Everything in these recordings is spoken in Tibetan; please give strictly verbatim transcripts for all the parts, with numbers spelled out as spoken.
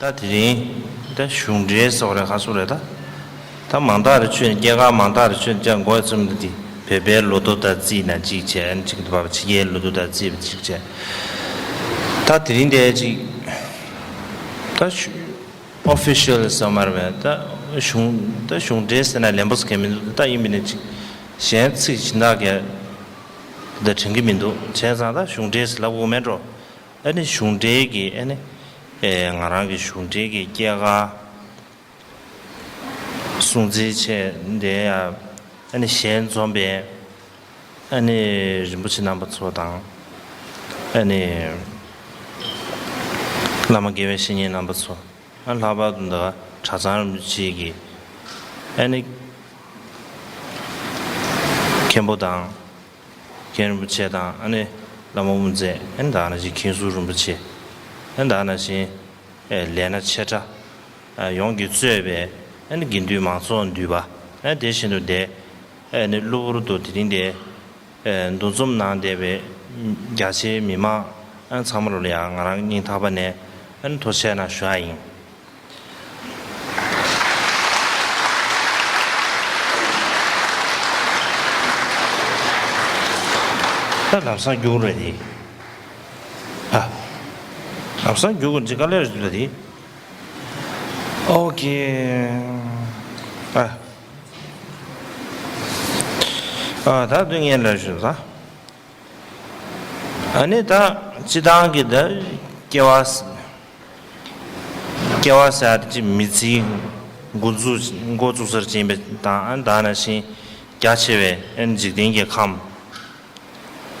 ད་དེ་རིང་ད་གཞུང་འབྲེལ་སོགས་རེད། ཁ་སོགས་རེད། ད་ད་མང་དག་རེ་ཆོད་ནས་སྐྱེས་སྐར་མང་དག་རེ་ཆོད་ནས་ཅང་མགོ་ཡ་ཚོམ་འདི་བོད་པའི་ལོ་ཐོ་དང་རྩིས་ན་གཅིག་བྱས། ཨ་ནི་གཅིག་འདུག་པ། ཕྱི་རྒྱལ་ལོ་ཐོ་དང་རྩིས་པ་གཅིག་བྱས། ད་དེ་རིང་དེ་གཅིག་ད་ཤུ་ཨོ་ཕི་ཤལ་ཟེར་མ་རེད་པས། ད་གཞུང་ད་གཞུང་འབྲེལ་ཟེར་ན་ལན་པོ་ཟེར་མཁན་མི་འདུག་ད་ཡིན་པ་ནས་གཅིག་གཞན་ཚིག་གཞན་དག་གས་ད་དྲན་གི་མི་འདུག་བྱས་ཙང་ད་གཞུང་འབྲེལ་ཟེར་ལབ་དགོས་མེད་འགྲོ། ཨ་ནི་གཞུང་འབྲེལ་གྱི་ཨ་ནི་ཨེ་ང་རང་གི་གཞུང་འབྲེལ་གྱི་སྐྱེས་སྐར་སྲུང་བརྩི་ཆེད་འདི་ཡ་ཨ་ནི་ཞལ་འཛོམས་པའི་ཨ་ནི་རིན་པོ་ཆེ་རྣམ་པ་ཚོ་དང་། ཨ་ནི་བླ་མ་དགེ་བའི་བཤེས་གཉེན་རྣམ་པ་ཚོ། ཨ་ལྷག་པར་དུ་ད་གྲྭ་ཚང་རིན་པོ་ཆེ་གི་ཨ་ནི་མཁན་པོ་དང་། མཁན་རིན་པོ་ཆེ་དང་། ཨ་ནི་བླ་མ་དབུ་མཛད། ཨ་ནི་ད་ག་ནང་བཞིན་མཁན་ཟུར་རིན་པོ་ཆེ། ཨ་ནི་ད་ག་ནང་བཞིན་ཨེ་ལས་སྣེ་ཆེ་ཕྲ་ཨ་ཡོངས་ཀྱིས་གཙོས་པའི་ཨ་ནི་དགེ་འདུན་མང་ཚོགས་འདུས་པ། ཨ་ནི་དེ་བཞིན་དུ་དེ་ཨ་ནི་གློ་བུར་དུ་དེ་རིང་དེ་ཨེ་འདུ་འཛོམས་གནང་བསྡད་པའི་རྒྱ་ཆེའི་མི་མང་ཨ་ནི་ཚང་མ་ལོ་ལ་ཡང་ང་རང་སྙིང་ཐག་པ་ནས་ཨ་ནི་ཐུགས་རྗེ་གནང་ཞུ་ཡ་ཡིན། ད་ལམ་སང་རྒྱུགས་རེད་དེ། ཨ། ལམ་སང་རྒྱུགས་འདི་ག་ལེར་རེད་དེ། ཨོ་ཁེ། ཨ། ཨ་ད་དུས་ངན་ལ་ཞུ་ད། ཨ་ནི་ད་སྤྱི་བཏང་གི་ད་སྐྱེ་བ་སྐྱེ་བ་ཟེར་ཡ་དེ་ཅིག་མི་ཚེའི་འགོ་འཛུགས་འགོ་བཙུགས་སར་ཕྱིན་པ་དང་། ཨ་ནི་ད་ནང་བཞིན་རྒྱ་ཆེ་བའི་ཨ་ནི་འཇིག་རྟེན་གྱི་ཁམས་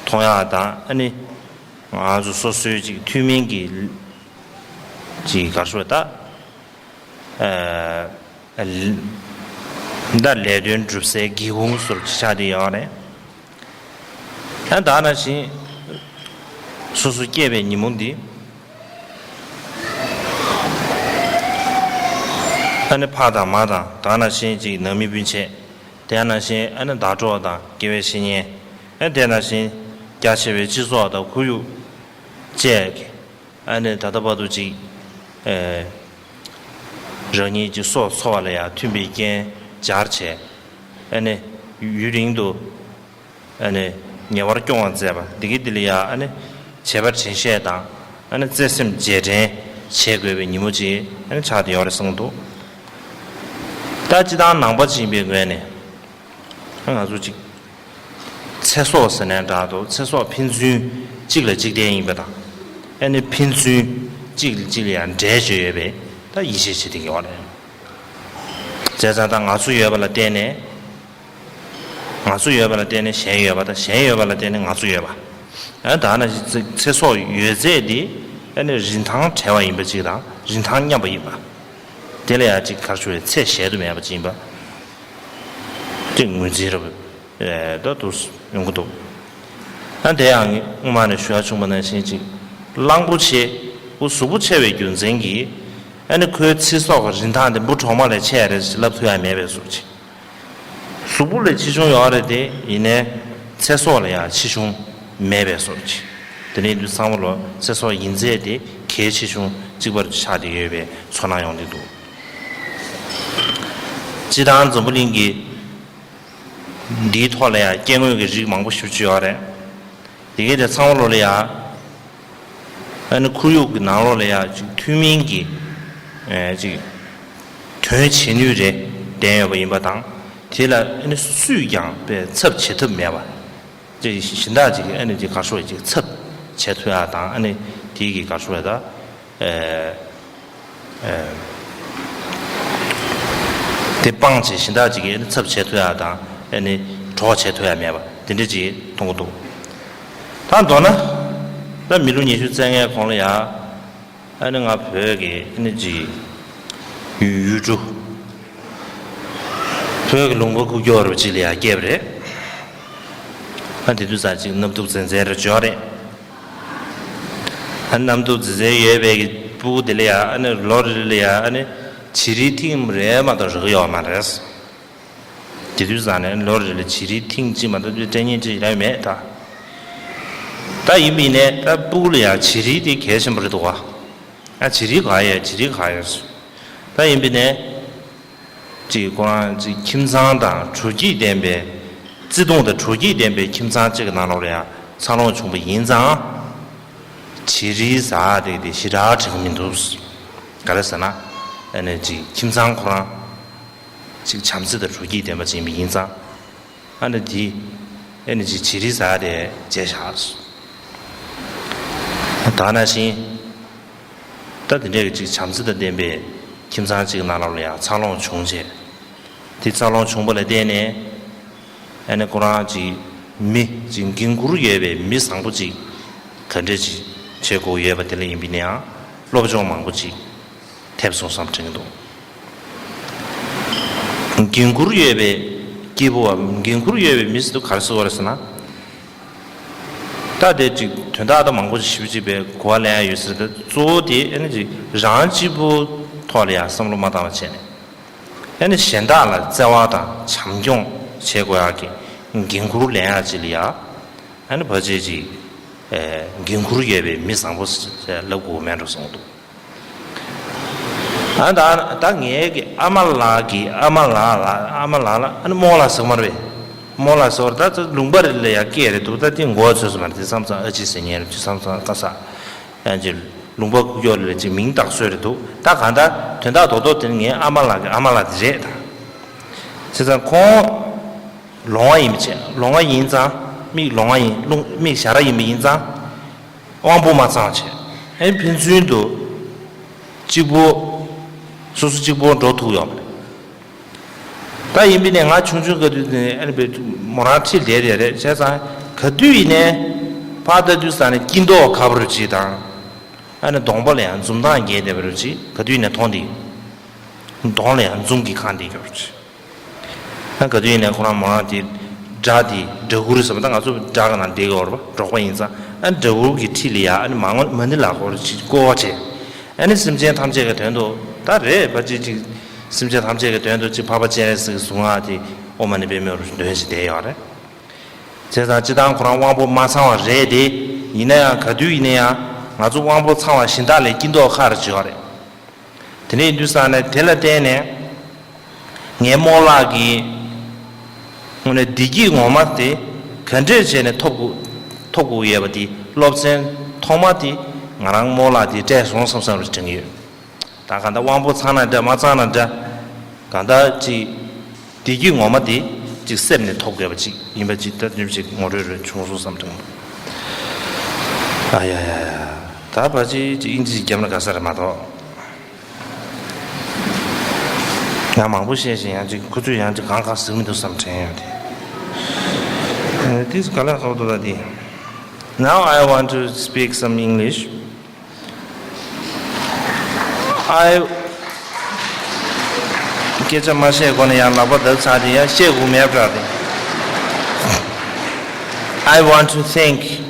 མཐོང་ཡག་དང་། ཨ་ནི་ང་ཚོ་སོ་སོའི་ཅིག་ཐུན་མིན་གྱི་ཅིག་ག་རེ་ཞུ་དགོས་ད། ཨ། ད་ལས་དོན་སྒྲུབ་སའི་སྒེའུ་ཁུང་ཟུར་ཆགས་བསྡད་ཡོད་རེད། ཨ་ད་ནང་བཞིན་སོ་སོ་སྐྱེས་པའི་ཉིན་མོ་འདི། ཨ་ནི་ཕ་དང་མ་དང་། ད་ནང་བཞིན་ཅིག་ནང་མི་སྤུན་མཆེད། དེ་ནང་བཞིན་ཨ་ནི་ཟླ་གྲོགས་དང་དགེ་བའི་བཤེས་གཉེན། ཨ་དེ་ནང་བཞིན་རྒྱ་ཆེ་བའི་སྤྱི་ཚོགས་དང་ཁོར་ཡུག་བཅས་ཀྱི། ཨ་ནི་ད་ལྟ་བར་དུ་ཅིག་ཨེ་རང་ཉིད་ཀྱི་སྲོག་འཚོ་བ་ལ་ཡང་མཐུན་པའི་རྐྱེན་སྦྱར་བྱས། ཨ་ནི་ཡུན་རིང་དུ་ཨ་ནི་ཉེ་བར་སྐྱོང་བར་མཛད་པ་འདི་གི་འདི་ལ་ཡང་ཨ་ནི་བྱས་པ་དྲན་ཤེས་དང་། ཨ་ནི་བརྩེ་སེམས་རྗེས་དྲན་བྱེད་དགོས་པའི་ཉིན་མོ་ཅིག་ཨ་ནི་ཆགས་བསྡད་ཡོད་རེད་གསུངས་འདུག་ད་སྤྱི་བཏང་ནང་པ་ཅིག་ཡིན་པའི་ངོས་ནས། ང་ཚོ་གཅིག་ཚེ་སྲོག་ཟེར་ནའི་འདྲ་འདུག་ཚེ་སྲོག་ཕན་ཚུན་གཅིག་ལ་གཅིག་བརྟེན་ཡིན་པ་དང་། ཨ་ནི་ཕན་ཚུན་གཅིག་ལ་གཅིག་ལ་ཡང་འབྲེལ་བཅོས་ཡོད་པའི་ད་ཡིད་ཆེས་བྱེད་བསྡད་ཡོད་རེད། བྱས་ཙང་ད་ང་ཚོ་ཡོད་པ་ལ་བརྟེན་ནས། ང་ཚོ་ཡོད་པ་ལ་བརྟེན་ནས་གཞན་ཡོད་པ་དང་། གཞན་ཡོད་པ་ལ་བརྟེན་ནས་ང་ཚོ་ཡོད་པ། ཨ་ད་ནི་ཚེ་སྲོག་ཡོད་ཚད་འདི་ཨ་ནི་རིན་ཐང་བྲལ་བ་ཡིན་པ་གཅིག་དང་། རིན་ཐང་མཉམ་པ་ཡིན་པ། དེ་ལ་ཡང་གཅིག་ག་རེ་ཞུ་དགོས་རེད། ཚད་གཞལ་དུ་མེད་པ་ཅིག་ཡིན་པ། དེ་ངོས་འཛིན་རབ་ད་དུ་ཡོང་གི་འདུག་ཨ་དེ་ཡང་སྔོན་མ་ནས་ཞུ་ཡ་བྱུང་བ་ནང་བཞིན་ཅིག་གླང་པོ་ཆེ་འུ་གཟུགས་པོ་ཆེ་བའི་རྒྱུ་མཚན་གྱིས། ཨ་ནི་ཁོའི་ཚེ་སྲོག་གི་རིན་ཐང་དེ་འབུ་གྲོག་མ་ལས་ཆེ་ཡ་རེད་ཅེས་ལབ་ཐུབ་ཡ་མེད་པའི་བཟོ་ཅིག་གཟུགས་པོ་ལས་ཆེ་ཆུང་ཡོད་རེད་དེ། ཡིན་ནའི་ཚེ་སྲོག་ལ་ཡང་ཆེ་ཆུང་མེད་པའི་བཟོ་ཅིག་དེ་ནས་དུས་ཚང་མ་ལོ་ཚེ་སྲོག་ཡིན་ཚད་དེ་གལ་ཆེ་ཆུང་གཅིག་པར་ཆགས་བསྡད་ཡོད་པའི་ཚོར་སྣང་ཡོང་གི་འདུག་སྤྱིར་བཏང་འཛམ་བུ་གླིང་གི་འདིའི་ཐོག་ལ་ཡང་སྐྱེ་དངོས་ཀྱི་རིགས་མང་པོ་ཞེ་པོ་ཅིག་ཡོད་རེད། དེ་གའི་དེ་ཚང་མ་ལོ་ལ་ཡང་ཨ་ནི་ཁོར་ཡུག་གི་ནང་ལོགས་ལ་ཡང་ཅིག་ཐུན་མིན་གྱི་ཨེ་ཅིག་དོན་བྱེད་ནུས་རེ་ལྡན་ཡོད་པ་ཡིན་པ་དང་། དེ་ལ་ཨ་ནི་སུས་ཀྱང་དཔེ་ཚབ་བྱེད་ཐབས་མེད་པ། ཅིག་གཞན་དག་ཅིག་གིས་ཨ་ནི་ཅིག་ག་རེ་ཞུ་དགོས་རེད། ཅིག་ཚབ་བྱེད་ཐུབ་ཡ་དང་། ཨ་ནི་དེ་གི་ག་རེ་ཞུ་དགོས་རེད་ད། ཨེ། ཨེ། དེ་སྤངས་བྱས་གཞན་དག་ཅིག་གིས་ཨ་ནི་ཚབ་བྱེད་ཐུབ་ཡ་དང་། ཨ་ནི་གྲོགས་བྱེད་ཐུབ་ཡ་མེད་པ་དེ་འདྲ་ཅིག་མཐོང་གི་འདུག་ད་མདོར་ན། ད་མི་ལོ་ཉི་ཤུ་རྩ་ལྔའི་གོང་ལ་ཡ། ཨ་ནི་ང་བོད་ཀྱི་ཨ་ནི་ཅིག་ཡུལ་ཡུལ་གྲུ། བོད་ཀྱི་ལུང་པ་ཁུག་ཀྱོག་རུ་ཅིག་ལ་ཡ་སྐྱེས་པ་རེད། ཨ་དེ་དུས་ཙང་ཅིག་གནམ་གདུབ་ཙན་ཙན་རེ་འཇོག་རེད། ཨ་གནམ་གདུབ་ཙན་ཙན་ཡོད་པའི་གི་སྤུ་གུ་དེ་ལ་ཡ། ཨ་ནི་ལོ་རེ་རེ་ལ་ཡ་ཨ་ནི་བྱི་རིལ་ཐེངས་རེ་མ་གཏོགས་རེག་གི་ཡོད་མ་རེད། དེ་དུས་ཙང་ནས་ལོ་རེ་ལ་བྱི་རིལ་ཐེངས་གཅིག་མ་གཏོགས་དེ་སྤྲད་མཁན་ཅིག་ཡོད་མེད་ད། ད་ཡིན་པ་ཡིན་ནའི་ད་སྤུ་གུ་ལ་ཡ་བྱི་རིལ་དེ་གལ་ཆེན་པོ་རེད་འདུག་ག་ཨ་བྱི་རིལ་ག་ཡོད། བྱི་རིལ་ག་ཡོད། ད་ཡིན་པ་ནས་ཅིག་ཁོ་རང་ཅིག་ཁྱིམ་ཚང་དང་དྲོ་སྐྱིད་ལྡན་པའི་བརྩེ་དུང་དང་དྲོ་སྐྱིད་ལྡན་པའི་ཁྱིམ་ཚང་གཅིག་གི་ནང་ལོགས་ལ་ཡང་འཚར་ལོངས་བྱུང་པ་ཡིན་ཙང་། བྱི་རིལ་ཟ་དེ་དེ་ཞེ་དྲག་འགྲིག་གི་མི་འདུག། ག་རེ་ཟེར་ན། ཨ་ནི་ཅིག་ཁྱིམ་ཚང་ཁོ་རང་ཅིག་བྱམས་བརྩེ་དང་དྲོ་སྐྱིད་ལྡན་པ་ཅིག་ཡིན་པ་ཡིན་ཙང་། ཨ་ནི་དེ་ཨ་ནི་ཅིག་བྱི་རིལ་ཟ་དེ་བརྗེད་བཞག། ད་ནང་བཞིན་ད་དེ་འདྲའི་ཅིག་བྱམས་བརྩེ་དང་ལྡན་པའི་ཁྱིམ་ཚང་གཅིག་གི་ནང་ལོགས་ལ་ཡང་འཚར་ལོངས་བྱུང་བྱས། དེ་འཚར་ལོངས་བྱུང་བ་ལ་བརྟེན་ནས་ཨ་ནི་ཁོ་རང་ཅིག་མི་ཅིག་འགན་ཁུར་ཡོད་པའི་མི་བཟང་པོ་ཅིག་ག་འདྲ་ཅིག་བྱེད་དགོས་ཡོད་པ་དེ་ལ་ཡིན་པ་ཡིན་ན་ཡང་སློབ་སྦྱོང་མང་པོ་ཅིག་ཐེབས་སོང་བསམ་དྲན་གྱི་འདུག། འགན་ཁུར་ཡོད་པའི་སྐྱེས་བུ་བ། འགན་ཁུར་ཡོད་པའི་མི་ཟེར་དུས་ག་རེ་ཟེར་བ་རེད་ཟེར་ན། ད་དེ་ཅིག་དོན་དག་ད་མང་པོ་ཞིག་ཞིབ་ཅིག་པའི་གོ་བ་ལེན་ཡ་ཡོད་ཟེར་ཏེ། གཙོ་བོ་དེ་ཨ་ནི་ཅིག་རང་གཅིག་པུ་ཐོག་ལ་ཡ་བསམ་བློ་མ་བཏང་བ་བྱས་ནས། ཨ་ནི་གཞན་དག་ལ་བརྩེ་བ་དང་བྱམས་སྐྱོང་བྱེད་དགོས་ཡ་གི་འགན་ཁུར་ལེན་ཡ་ཅིག་ལ་ཡ། ཨ་ནི་ཕལ་ཆེར་ཅིག་ཨེ་འགན་ཁུར་ཡོད་པའི་མི་བཟང་པོ་ཟེར་ལབ་དགོས་མེད་འགྲོ་སོང་འདུག། ཨ་ད་ད་ངའི་གི་ཨ་མ་ལགས་ཀྱི་ཨ་མ་ལགས་ལ་ཨ་མ་ལགས་ལ་ཨ་ནི་རྨོ་ལགས་ཟེར་མ་རེད་པས། རྨོ་ལགས་ཟེར་བ་ད་ལུང་པ་རེ་ལ་ཡ་སྐད་རེད་འདུག། ད་དེ་མགོ་ཚོས་སུ་མ་རེད། དེ་བསམ་ཙང་ཨ་ཅེ་ཟེར་ཉན་རེད། དེ་བསམ་ཙང་ཀ་ས་ཡང་ཅིག་ལུང་པ་ཁུག་ཀྱོག་ལ་ཅིག་མིང་བཏགས་སྲོལ་རེད་འདུག། ད་གང་ལྟར་དོན་དག་རྡོག་རྡོག་དེ་ནི་ངའི་ཨ་མ་ལགས་ཀྱི་ཨ་མ་ལགས་དེ་རེད་ད། བྱས་ཙང་ཁོང་ལོང་བ་ཡིན་པ་བྱས། ལོང་བ་ཡིན་ཙང་མིག་ལོང་བ་ཡིན། རླུང་མིག་ཞ་ར་ཡིན་པ་ཡིན་ཙང་། དབང་པོ་མ་ཚང་བ་བྱས། ཨེ་ཕན་ཚུན་དུ་གཅིག་པོ་སོ་སོ་གཅིག་པོ་འགྲོ་ཐུབ་ཡོད་མ་རེད། ད་ཡིན་པ་ནས་ང་ཆུང་ཆུང་ག་དུས་ནས་ཨ་ནི་བས་མོ་རང་ཁྲིད་བསྡད་དེ་རེད། བྱས་ཙང་ག་དུས་ཡིན་ནའི་ཕར་ལྟ་དུས་ཙང་ནས་སྐྱིད་མདོག་ཁ་པོ་ཅིག་དང་། ཨ་ནི་གདོང་པ་ལ་ཡང་འཛུམ་མདངས་རྒྱས་བསྡད་པ་རུ་ཅིག་ག་དུས་ཡིན་ནའི་མཐོང་དེ། གདོང་ལ་ཡང་འཛུམ་གྱིས་ཁེངས་བསྡད་ཡོད་རུ་ཅིག། ཨ་ག་དུས་ཡིན་ནའི་ཁོ་རང་མོ་རང་དེ་སྒྲ་དེ་སྒྲ་གུར་ཟེར་བ་ད་ང་ཚོ་སྒྲ་ག་ནང་བསྡད་ཡོད་རེད་པ། འབྲོག་པ་ཡིན་ཙང་ཨ་སྒྲ་གུར་གྱི་འཁྲིས་ལ་ཡ་ཨ་ནི་མ་ངོ་མ་ཎི་ལ་ཁོ་རུ་ཅིག་སྐོར་བ་བྱས། ཨ་ནི་སེམས་ཅན་ཐམས་ཅད་ཀྱི་དོན་དུ་ད་རེད་པ། ཅིག་ཅིག་སེམས་ཅན་ཐམས་ཅད་ཀྱི་དོན་དུ་ཅིག་འཕགས་པ་སྤྱན་རས་གཟིགས་ཀྱི་གཟུངས་སྔགས་དེ་ཨོཾ་མ་ཎི་པདྨེ་ཧཱུྃ་འདོན་བཞིན་བསྡད་ཡོད་རེད། བྱས་ཙང་སྤྱིར་བཏང་ཁོ་རང་དབང་པོ་མ་ཚང་བ་རེད་དེ། ཡིན་ན་ཡང་ག་དུས་ཡིན་ན་ཡང་ང་ཚོ་དབང་པོ་ཚང་བ་གཞན་དག་ལས་སྐྱིད་མདོག་ཁ་རུ་བྱེད་པ་རེད། དེ་འདྲ་ཡིན་དུས་ཙང་ནས་དེ་ལ་བརྟེན་ནས་ངའི་རྨོ་ལགས་ཀྱིས་དངོས་གནས་བདེ་སྐྱིད་ངོ་མ་དེ་ག་འདྲས་བྱས་ནས་ཐོབ་དགོས་ཐོབ་དགོས་ཡོད་པ་དེ་སློབ་ཚན་ཐོག་མ་དེ་ང་རང་རྨོ་ལགས་དེ་སྤྲད་སོང་བསམ་བསམ་རེ་དྲན་གྱི་ཡོད། ད་གང་ལྟར་དབང་པོ་ཚང་ན་འདྲ་མ་ཚང་ན་འདྲ། གང་ལྟར་ཅིག་བདེ་སྐྱིད་ངོ་མ་དེ་ཅིག་སེམས་ནས་ཐོབ་དགོས་པ་ཅིག་ཡིན་པ་ཅིག་ད་དུས་ཅིག་ངོ་སྤྲོད་རེ་བྱུང་སོང་བསམ་དྲན། ཨ་ཡ་ཡ་ཡ། ད་ཕལ་ཆེར་ཅིག་ཨིན་ཇི་ཞིག་བརྒྱབ་ན་དགའ་ས་རེད་མ་གཏོགས། ཡང་མང་པོ་བཤད་བཞིན་ཡང་ཅིག་ཁོ་ཚོས་ཡང་ཅིག་གང་ག་ཟེར་མི་འདུག་བསམ་དྲན་ཡོད་དེ། དེ་ག་ལ་ཧོ་ཏོ་ད་དེ། Now I want to speak some English. I སྐད་ཆ་མ་བཤད་གོང་ནས་ཡང་ལག་པ་བརྡབ་ཚར་ཏེ་ཡང་བཤད་དགོས་མེད་པ་རེད། I want to thank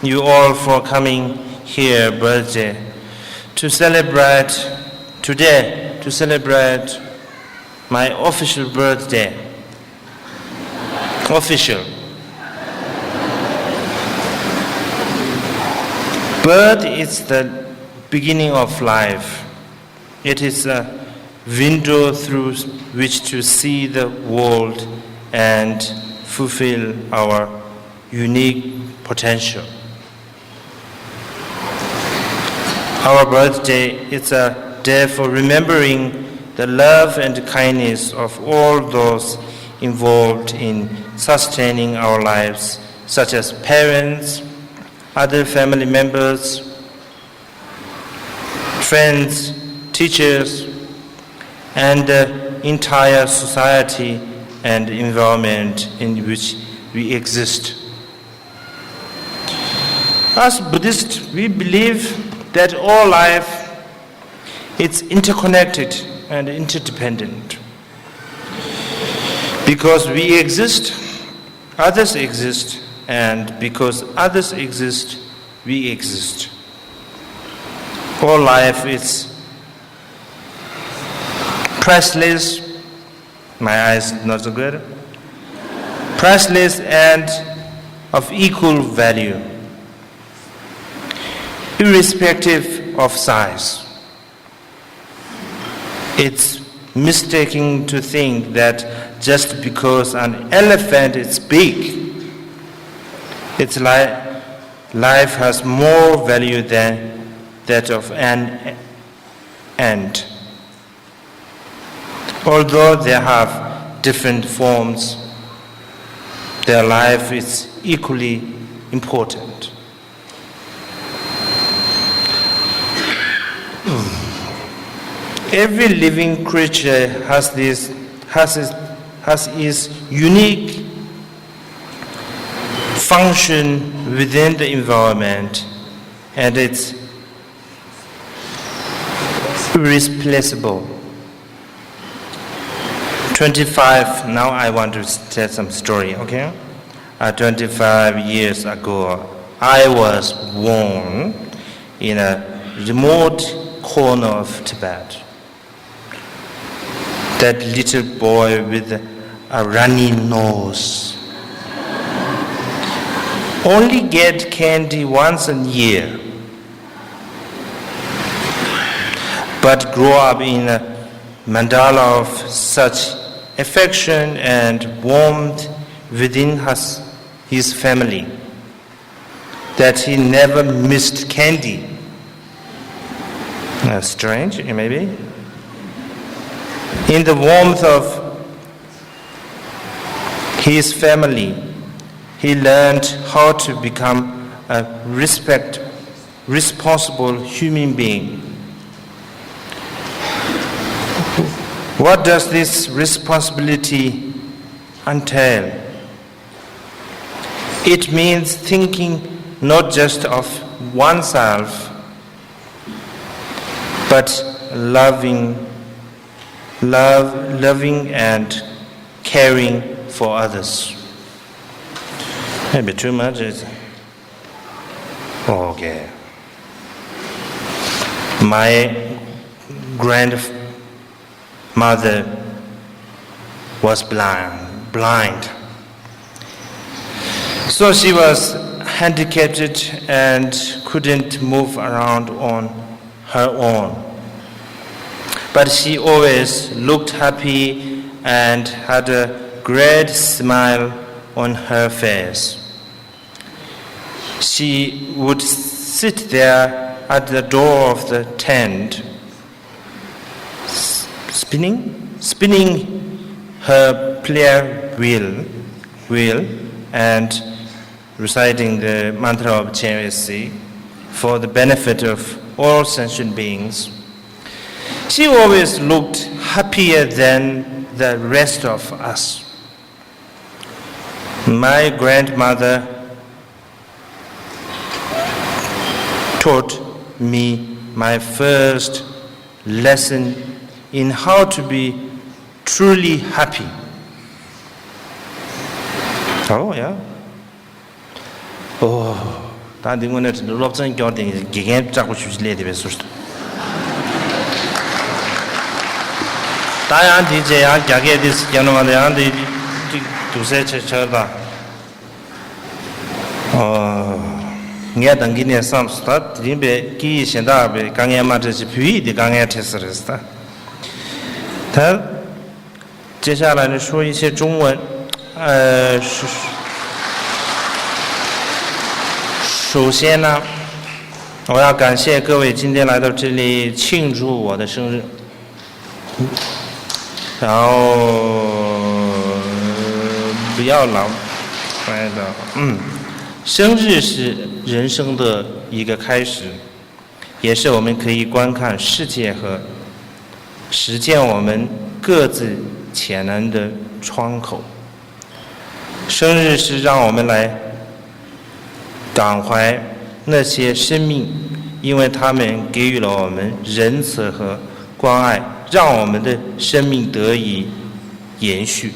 you all for coming here birthday to celebrate today, to celebrate my official birthday. Official. Birth is the beginning of life. It is a window through which to see the world and fulfill our unique potential. Our birthday is a day for remembering the love and kindness of all those involved in sustaining our lives, such as parents, other family members, friends, teachers, and the entire society and environment in which we exist. As Buddhists, we believe that all life is interconnected and interdependent. Because we exist, others exist, and because others exist, we exist. All life is priceless. My eyes not so good. Priceless and of equal value, irrespective of size. It's mistaken to think that just because an elephant is big, its li- life has more value than that of an ant. Although they have different forms, their life is equally important. Every living creature has this has its, has its unique function within the environment, and it's irreplaceable. Twenty-five, now I want to tell some story, okay? Uh, twenty-five years ago, I was born in a remote corner of Tibet. That little boy with a runny nose only get candy once a year, but grow up in a mandala of such affection and warmth within his, his family that he never missed candy. Uh, strange, maybe. In the warmth of his family, he learned how to become a respect, responsible human being. What does this responsibility entail? It means thinking not just of oneself, but loving, love, loving and caring for others. Maybe too much is okay. My grandmother was blind, blind. So she was handicapped and couldn't move around on her own. But she always looked happy and had a great smile on her face. She would sit there at the door of the tent, spinning, spinning her prayer wheel, wheel and reciting the mantra of Chenrezig for the benefit of all sentient beings. She always looked happier than the rest of us. My grandmother taught me my first lesson in how to be truly happy. Oh, yeah. Oh, ད་འདི་དངོས་གནས་དྲན་སློབ་ཚན་སྐྱོར་དེ་དགེ་རྒན་སྐྲག་པོ་ཞུ་ཞིག་སླེབས་དེ་བས་སུ། ད་ཡང་འདི་རྗེས་ཡང་རྒྱ་སྐད་འདི་སྐྱོར་ནོ་མ་ད་ཡང་འདི་ཅིག་དུག་སེལ་ཆེ་ཆེར་ད། ངས་ད་གིན་ནས་བསམས་སོང་ད། དེ་རིང་པའི་སྐད་ཡིག་གཞན་དག་པའི་དཀའ་ངལ་མ་འཕྲད་ཅིག་བོད་ཡིག་འདི་དཀའ་ངལ་འཕྲད་ས་རེད་ད། ད། 接下来呢，说一些中文。呃，首首先呢，我要感谢各位今天来到这里庆祝我的生日。然后不要老，哎的，嗯，生日是人生的一个开始，也是我们可以观看世界和实践我们各自潜能的窗口。生日是让我们来感怀那些生命，因为他们给予了我们仁慈和关爱，让我们的生命得以延续。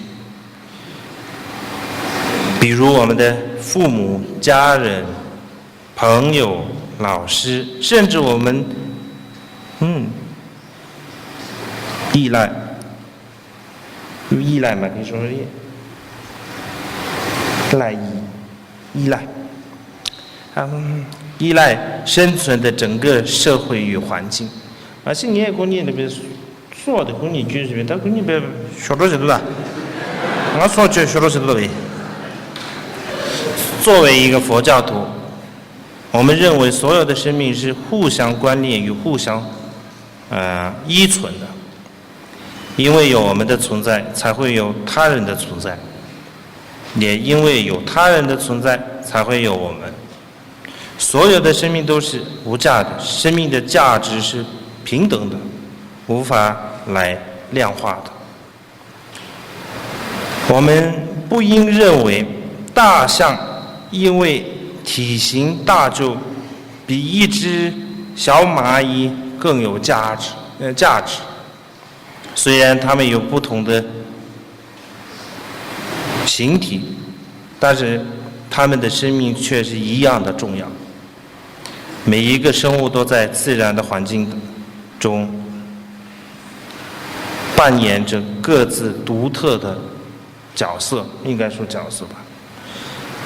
比如我们的父母、家人、朋友、老师，甚至我们，嗯，依赖，依赖嘛，你说依赖依依赖，嗯，依赖生存的整个社会与环境。而且你也给我念的别 སྲོག་དེ་ཁོ་གཉིས་གཅོད་བཞིན་པས། ད་ཁོ་གཉིས་པས་ཞོར་འགྲོ་བྱེད་འདུག་ད། ང་སྲོག་གཅོད་ཞོར་འགྲོ་བྱེད་འདུག་ད་བས། 作为一个佛教徒，我们认为所有的生命是互相关联与互相，呃，依存的。因为有我们的存在，才会有他人的存在；也因为有他人的存在，才会有我们。所有的生命都是无价的，生命的价值是平等的，无法来量化的。我们不应认为大象因为体型大就比一只小蚂蚁更有价值，呃，价值。虽然它们有不同的形体，但是它们的生命却是一样的重要。每一个生物都在自然的环境中扮演着各自独特的角色，应该说角色吧，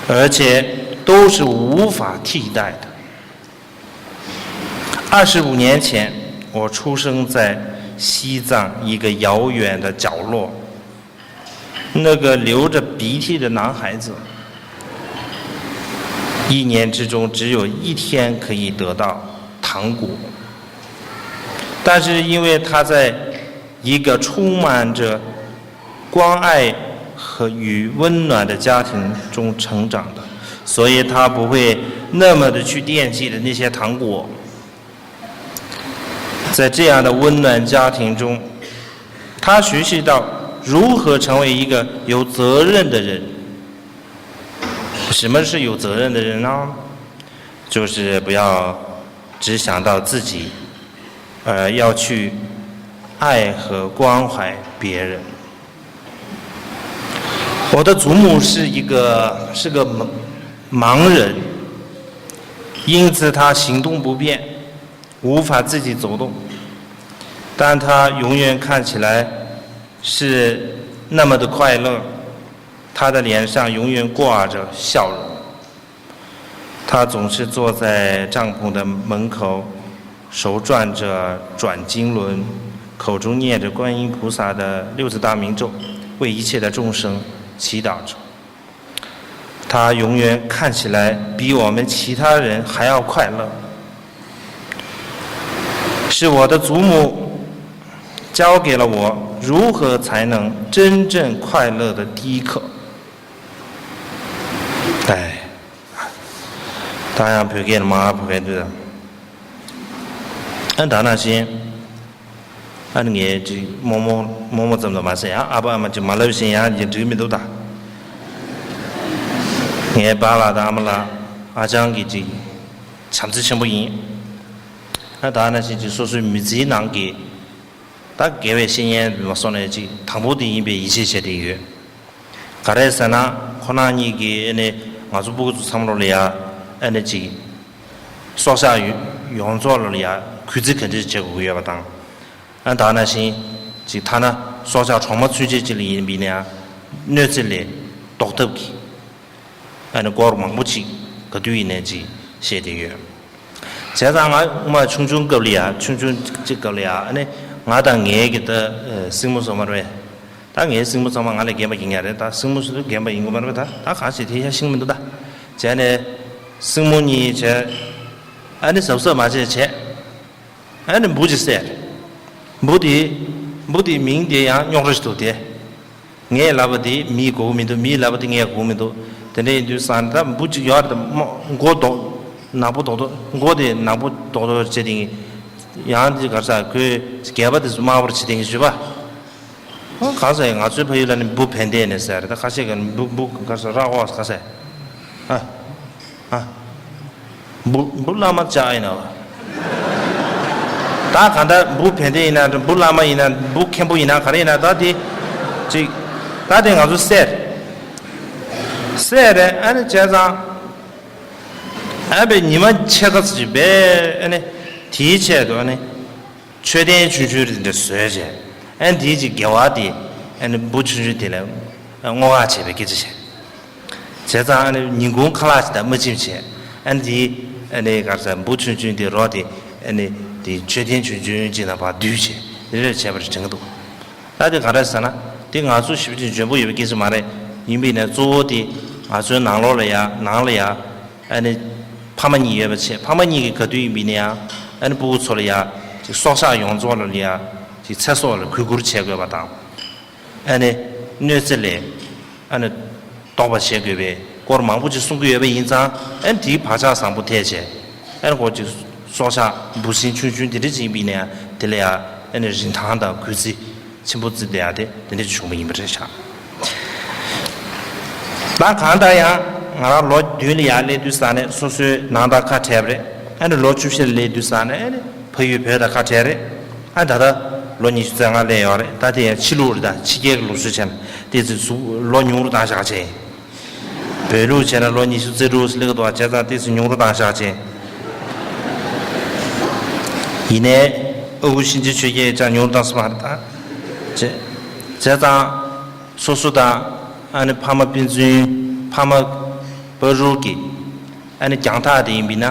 而且都是无法替代的。二十五年前，我出生在西藏一个遥远的角落，那个流着鼻涕的男孩子，一年之中只有一天可以得到糖果，但是因为他在一个充满着关爱和与温暖的家庭中成长的，所以他不会那么的去惦记着那些糖果。在这样的温暖家庭中，他学习到如何成为一个有责任的人。什么是有责任的人呢？就是不要只想到自己，呃，要去爱和关怀别人。我的祖母是一个，是个盲，盲人，因此她行动不便，无法自己走动，但她永远看起来是那么的快乐，她的脸上永远挂着笑容。她总是坐在帐篷的门口，手转着转经轮，口中念着观音菩萨的六字大明咒，为一切的众生祈祷着。她永远看起来比我们其他人还要快乐，是我的祖母教给了我如何才能真正快乐的第一课。哎， ད་ཡང་བོད་སྐད་ལ་མ་ཧ་གོ་མཁན་འདུག་ད། ཨ་ད་ནང་བཞིན། ཨ་ནི་ངས་ཅིག་རྨོ་མོ་རྨོ་མོ་ཙམ་དུ་མ་ཟད་ཡང་ཨ་ཕ་ཨ་མ་ཅིག་མ་ལབ་བཞིན་ཡང་ཅིག་འགྲིག་མི་འདུག་ད། ངའི་པཱ་ལགས་དང་ཨ་མ་ལགས་ཨ་ཅང་གིས་ཅིག་བྱམས་བརྩེ་ཆེན་པོ་ཡིན། ཨ་ད་ནང་བཞིན་ཅིག་སོ་སོའི་མི་ཚེའི་ནང་གི་ད་དགེ་བའི་བཤེས་གཉེན་མ་སོང་ནས་ཅིག་དང་པོ་དེ་ཡིན་པའི་ཡིད་ཆེས་བྱས་ཏེ་ཡོད། ག་རེ་ཟེར་ན་ཁོ་རང་གཉིས་ཀྱིས་ཨ་ནི་ང་ཚོ་སྤུ་གུ་ཚོ་ཚང་མ་ལོ་ལ་ཡ་ཨ་ནི་ཅིག་སྲོག་ཆགས་ཡོ་ཡོངས་རྫོགས་ལོ་ལ་ཡ་གུས་བརྩི་ག་འདྲ་བྱེད་དགོས་ཀྱི་ཡོད་པ་དང་། ཨ་ད་ནང་བཞིན་ཅིག་ཐ་ན་སྲོག་ཆགས་གྲོག་མ་ཚུན་ཆད་ཅིག་ལ་ཡིན་པ་ཡིན་ན་ཡང་གནོད་འཚེ་ལས་ཟློག་ཐབས་ཀྱི་ཨ་ནི་སྐོར་མང་པོ་ཅིག་ག་དུས་ཡིན་ནའི་ཅིག་བཤད་དེ་ཡོད། བྱས་ཙང་ང་སྔོན་མ་ཆུང་ཆུང་སྐབས་ལ་ཡ་ཆུང་ཆུང་ཅིག་སྐབས་ལ་ཡ་ཨ་ནི་ང་དང་ངའི་གི་ད་སྲིང་མོ་ཚང་མ་རེད། ད་ངའི་སྲིང་མོ་ཚང་མ་ང་ལས་རྒན་པ་ཡིན་ཡ་རེད། ད་སྲིང་མོ་སུ་རྒན་པ་ཡིན་དགོས་མ་རེད། ད་ད་གང་ཞིག་དེ་ཡ་ཤེས་མི་འདུག་ད། བྱས་ནས་སྲིང་མོ་གཉིས་བྱས་ཨ་ནི་གཟབ་གཟབ་མ་བྱས་བྱས། ཨ་ནི་འབུ་ཅིག་བསད། འབུ་དེ་འབུ་དེའི་མིང་དེ་ཡང་རྙོག་དྲ་ཞིག་འདུག་སྟེ། ངས་ལབ་པ་དེ་མིས་གོ་གི་མི་འདུག་མིས་ལབ་པ་དེ་ངས་གོ་གི་མི་འདུག་དེ་འདྲ་ཡིན་དུས་ཙང་ད་འབུ་ཅིག་ཡོད་རེད། མགོ་རྡོག་ནག་པོ་རྡོག་རྡོག་མགོ་དེ་ནག་པོ་རྡོག་རྡོག་བྱས་ཏེ། ཡང་དེ་ག་རེ་ཟ་ཁོའི་སྒལ་པ་དེ་ཚོ་དམར་པོར་བྱས་ཏེ་ཞུས་པ། ཨ་གང་ཟེར་ང་ཚོའི་ཕ་ཡུལ་ལ་ནི་འབུ་བན་དེ་ནས་ཟེར། ད་ཁ་ཤས་ཀྱིས་འབུ་འབུ་ག་རེ་ཟ་ར་འོ་ག་ཟེར། ཨ་ཨ། འབུ་འབུ་བླ་མ་ཅག་ཡིན་ན་བ། ད་གང་ལྟར་འབུ་བན་དེ་ཡིན་ན་འབུ་བླ་མ་ཡིན་ན་འབུ་མཁན་པོ་ཡིན་ན་ག་རེ་ཡིན་ན་ད་དེ་ཅིག་ད་དེ་ང་ཚོ་བསད་བསད་རེད། ཨ་ནི་བྱས་ཙང་ཨ་བའི་ཉི་མ་ཕྱེད་ཀ་ཙམ་ཅིག་བས། ཨ་ནི་དེའི་ཆེད་དུ་ཨ་ནི། མཆོད་རྟེན་ཆུང་ཆུང་རེ་འདྲ་བཟོས་བྱས། ཨ་ནི་དེའི་ཅིག་དགེ་བ་དེ་ཨ་ནི་འབུ་ཆུང་ཆུང་དེ་ལ་བསྔོ་བ་བྱས་པའི་སྐད་ཆ་བྱས། བྱས་ཙང་ཨ་ནི་ཉིན་གུང་ཁ་ལག་ཅིག་དང་མ་ཕྱིན་བྱས། ཨ་ནི་དེ་ཨ་ནི་ག་རེ་ཟ་འབུ་ཆུང་ཆུང་དེ་རོ་དེ་ཨ་ནི་དེ་མཆོད་རྟེན་ཆུང་ཆུང་ཅིག་ནང་ཕར་བསྡུས་བྱས། དེ་འདྲས་བྱས་པ་རེད་དྲན་གྱི་འདུག་ད་དེ་ག་རེ་ཟེར་ན། དེ་ང་ཚོ་ཞེ་པོ་ཅིག་འཇོན་པོ་ཡོད་པའི་སྐད་ཆ་མ་རེད། ཡིན་པས་ན་གཙོ་བོ་དེ་ང་ཚོའི་ནང་ལོགས་ལ་ཡ་ནང་ལ་ཡ་ཨ་ནི་ཕ་མ་གཉིས་ཡོད་པ་བྱས། ཕ་མ་གཉིས་ཀྱི་ག་དུས་ཡིན་པས་ན་ཡང་ཨ་ནི་སྤུ་གུ་ཚོ་ལ་ཡ་ཅིག་སྲོག་ཆགས་ཡོངས་རྫོགས་ལ་ཡ་ཅིག་ཚེ་སྲོག་ལ་གུས་བཀུར་བྱེད་དགོས་པ་དང་། ཨ་ནི་གནོད་འཚེ་ལས་ཨ་ནི་ལྡོག་པ་བྱེད་དགོས་པའི་སྐོར་མང་པོ་ཅིག་གསུང་གི་ཡོད་པ་ཡིན་ཙང་། ཨ་ནི་དེའི་བག་ཆགས་བཟང་པོ་ཐེག་བྱས། ཨ་ནི་ཁོ་ཅིག་སྲོག་ཆགས་འབུ་སྲིན་ཆུང་ཆུང་དེ་འདྲ་ཅིག་ཡིན་པ་ཡིན་ན་ཡང་དེ་ལ་ཡང་ཨ་ནི་རིན་ཐང་དང་གུས་བརྩི་ཆེན་པོ་བརྩི་བསྡད་ཡ་དེ་དེ་འདྲ་ཅིག་བྱུང་བ་ཡིན་པ་རེད་ཤག་ད་གང་ལྟར་ཡང་ང་རང་ལོ་བདུན་ལ་ཡར་སླེབས་དུས་ཙ་ནས་སོ་སོའི་ནང་དང་ཁ་བྲལ་བ་རེད། ཨ་ནི་ལོ་བཅུ་བཞི་ལ་སླེབས་དུས་ཙ་ནས་ཨ་ནི་ཕ་ཡུལ་བོད་དང་ཁ་བྲལ་རེད། ཨ་ད་ལྟ་ལོ་ཉི་ཤུ་རྩ་ལྔ་སླེབས་ཡོད་རེད། ད་དེ་ཡང་ཕྱི་ལུགས་རེད། ད་ཕྱི་རྒྱལ་གྱི་ལུགས་སྲོལ་བྱས་ན་དེ་ཚོའི་གཟུགས་ལོ་ཉུང་རུ་བཏང་བཞག་བྱས། བོད་ལུགས་བྱས་ན་ལོ་ཉི་ཤུ་རྩ་དྲུག་སླེབས་ཀྱི་འདུག་བྱས་ཙང་དེ་ཚོ་ཉུང་རུ་བཏང་བཞག་བྱས། ཡིན་ནའི་ཨ་ཁུ་གཤིན་རྗེ་ཆོས་རྒྱལ་ཅང་ཉུང་རུ་བཏང་སོང་མ་རེད་ད། བྱས་བྱས་ཙང་སོ་སོ་དང་ཨ་ནི་ཕ་མ་ཕན་ཚུན་ཕ་མ་བར་དུ་གི་ཨ་ནི་རྒྱང་ཐག་དེ་ཡིན་པས་ན་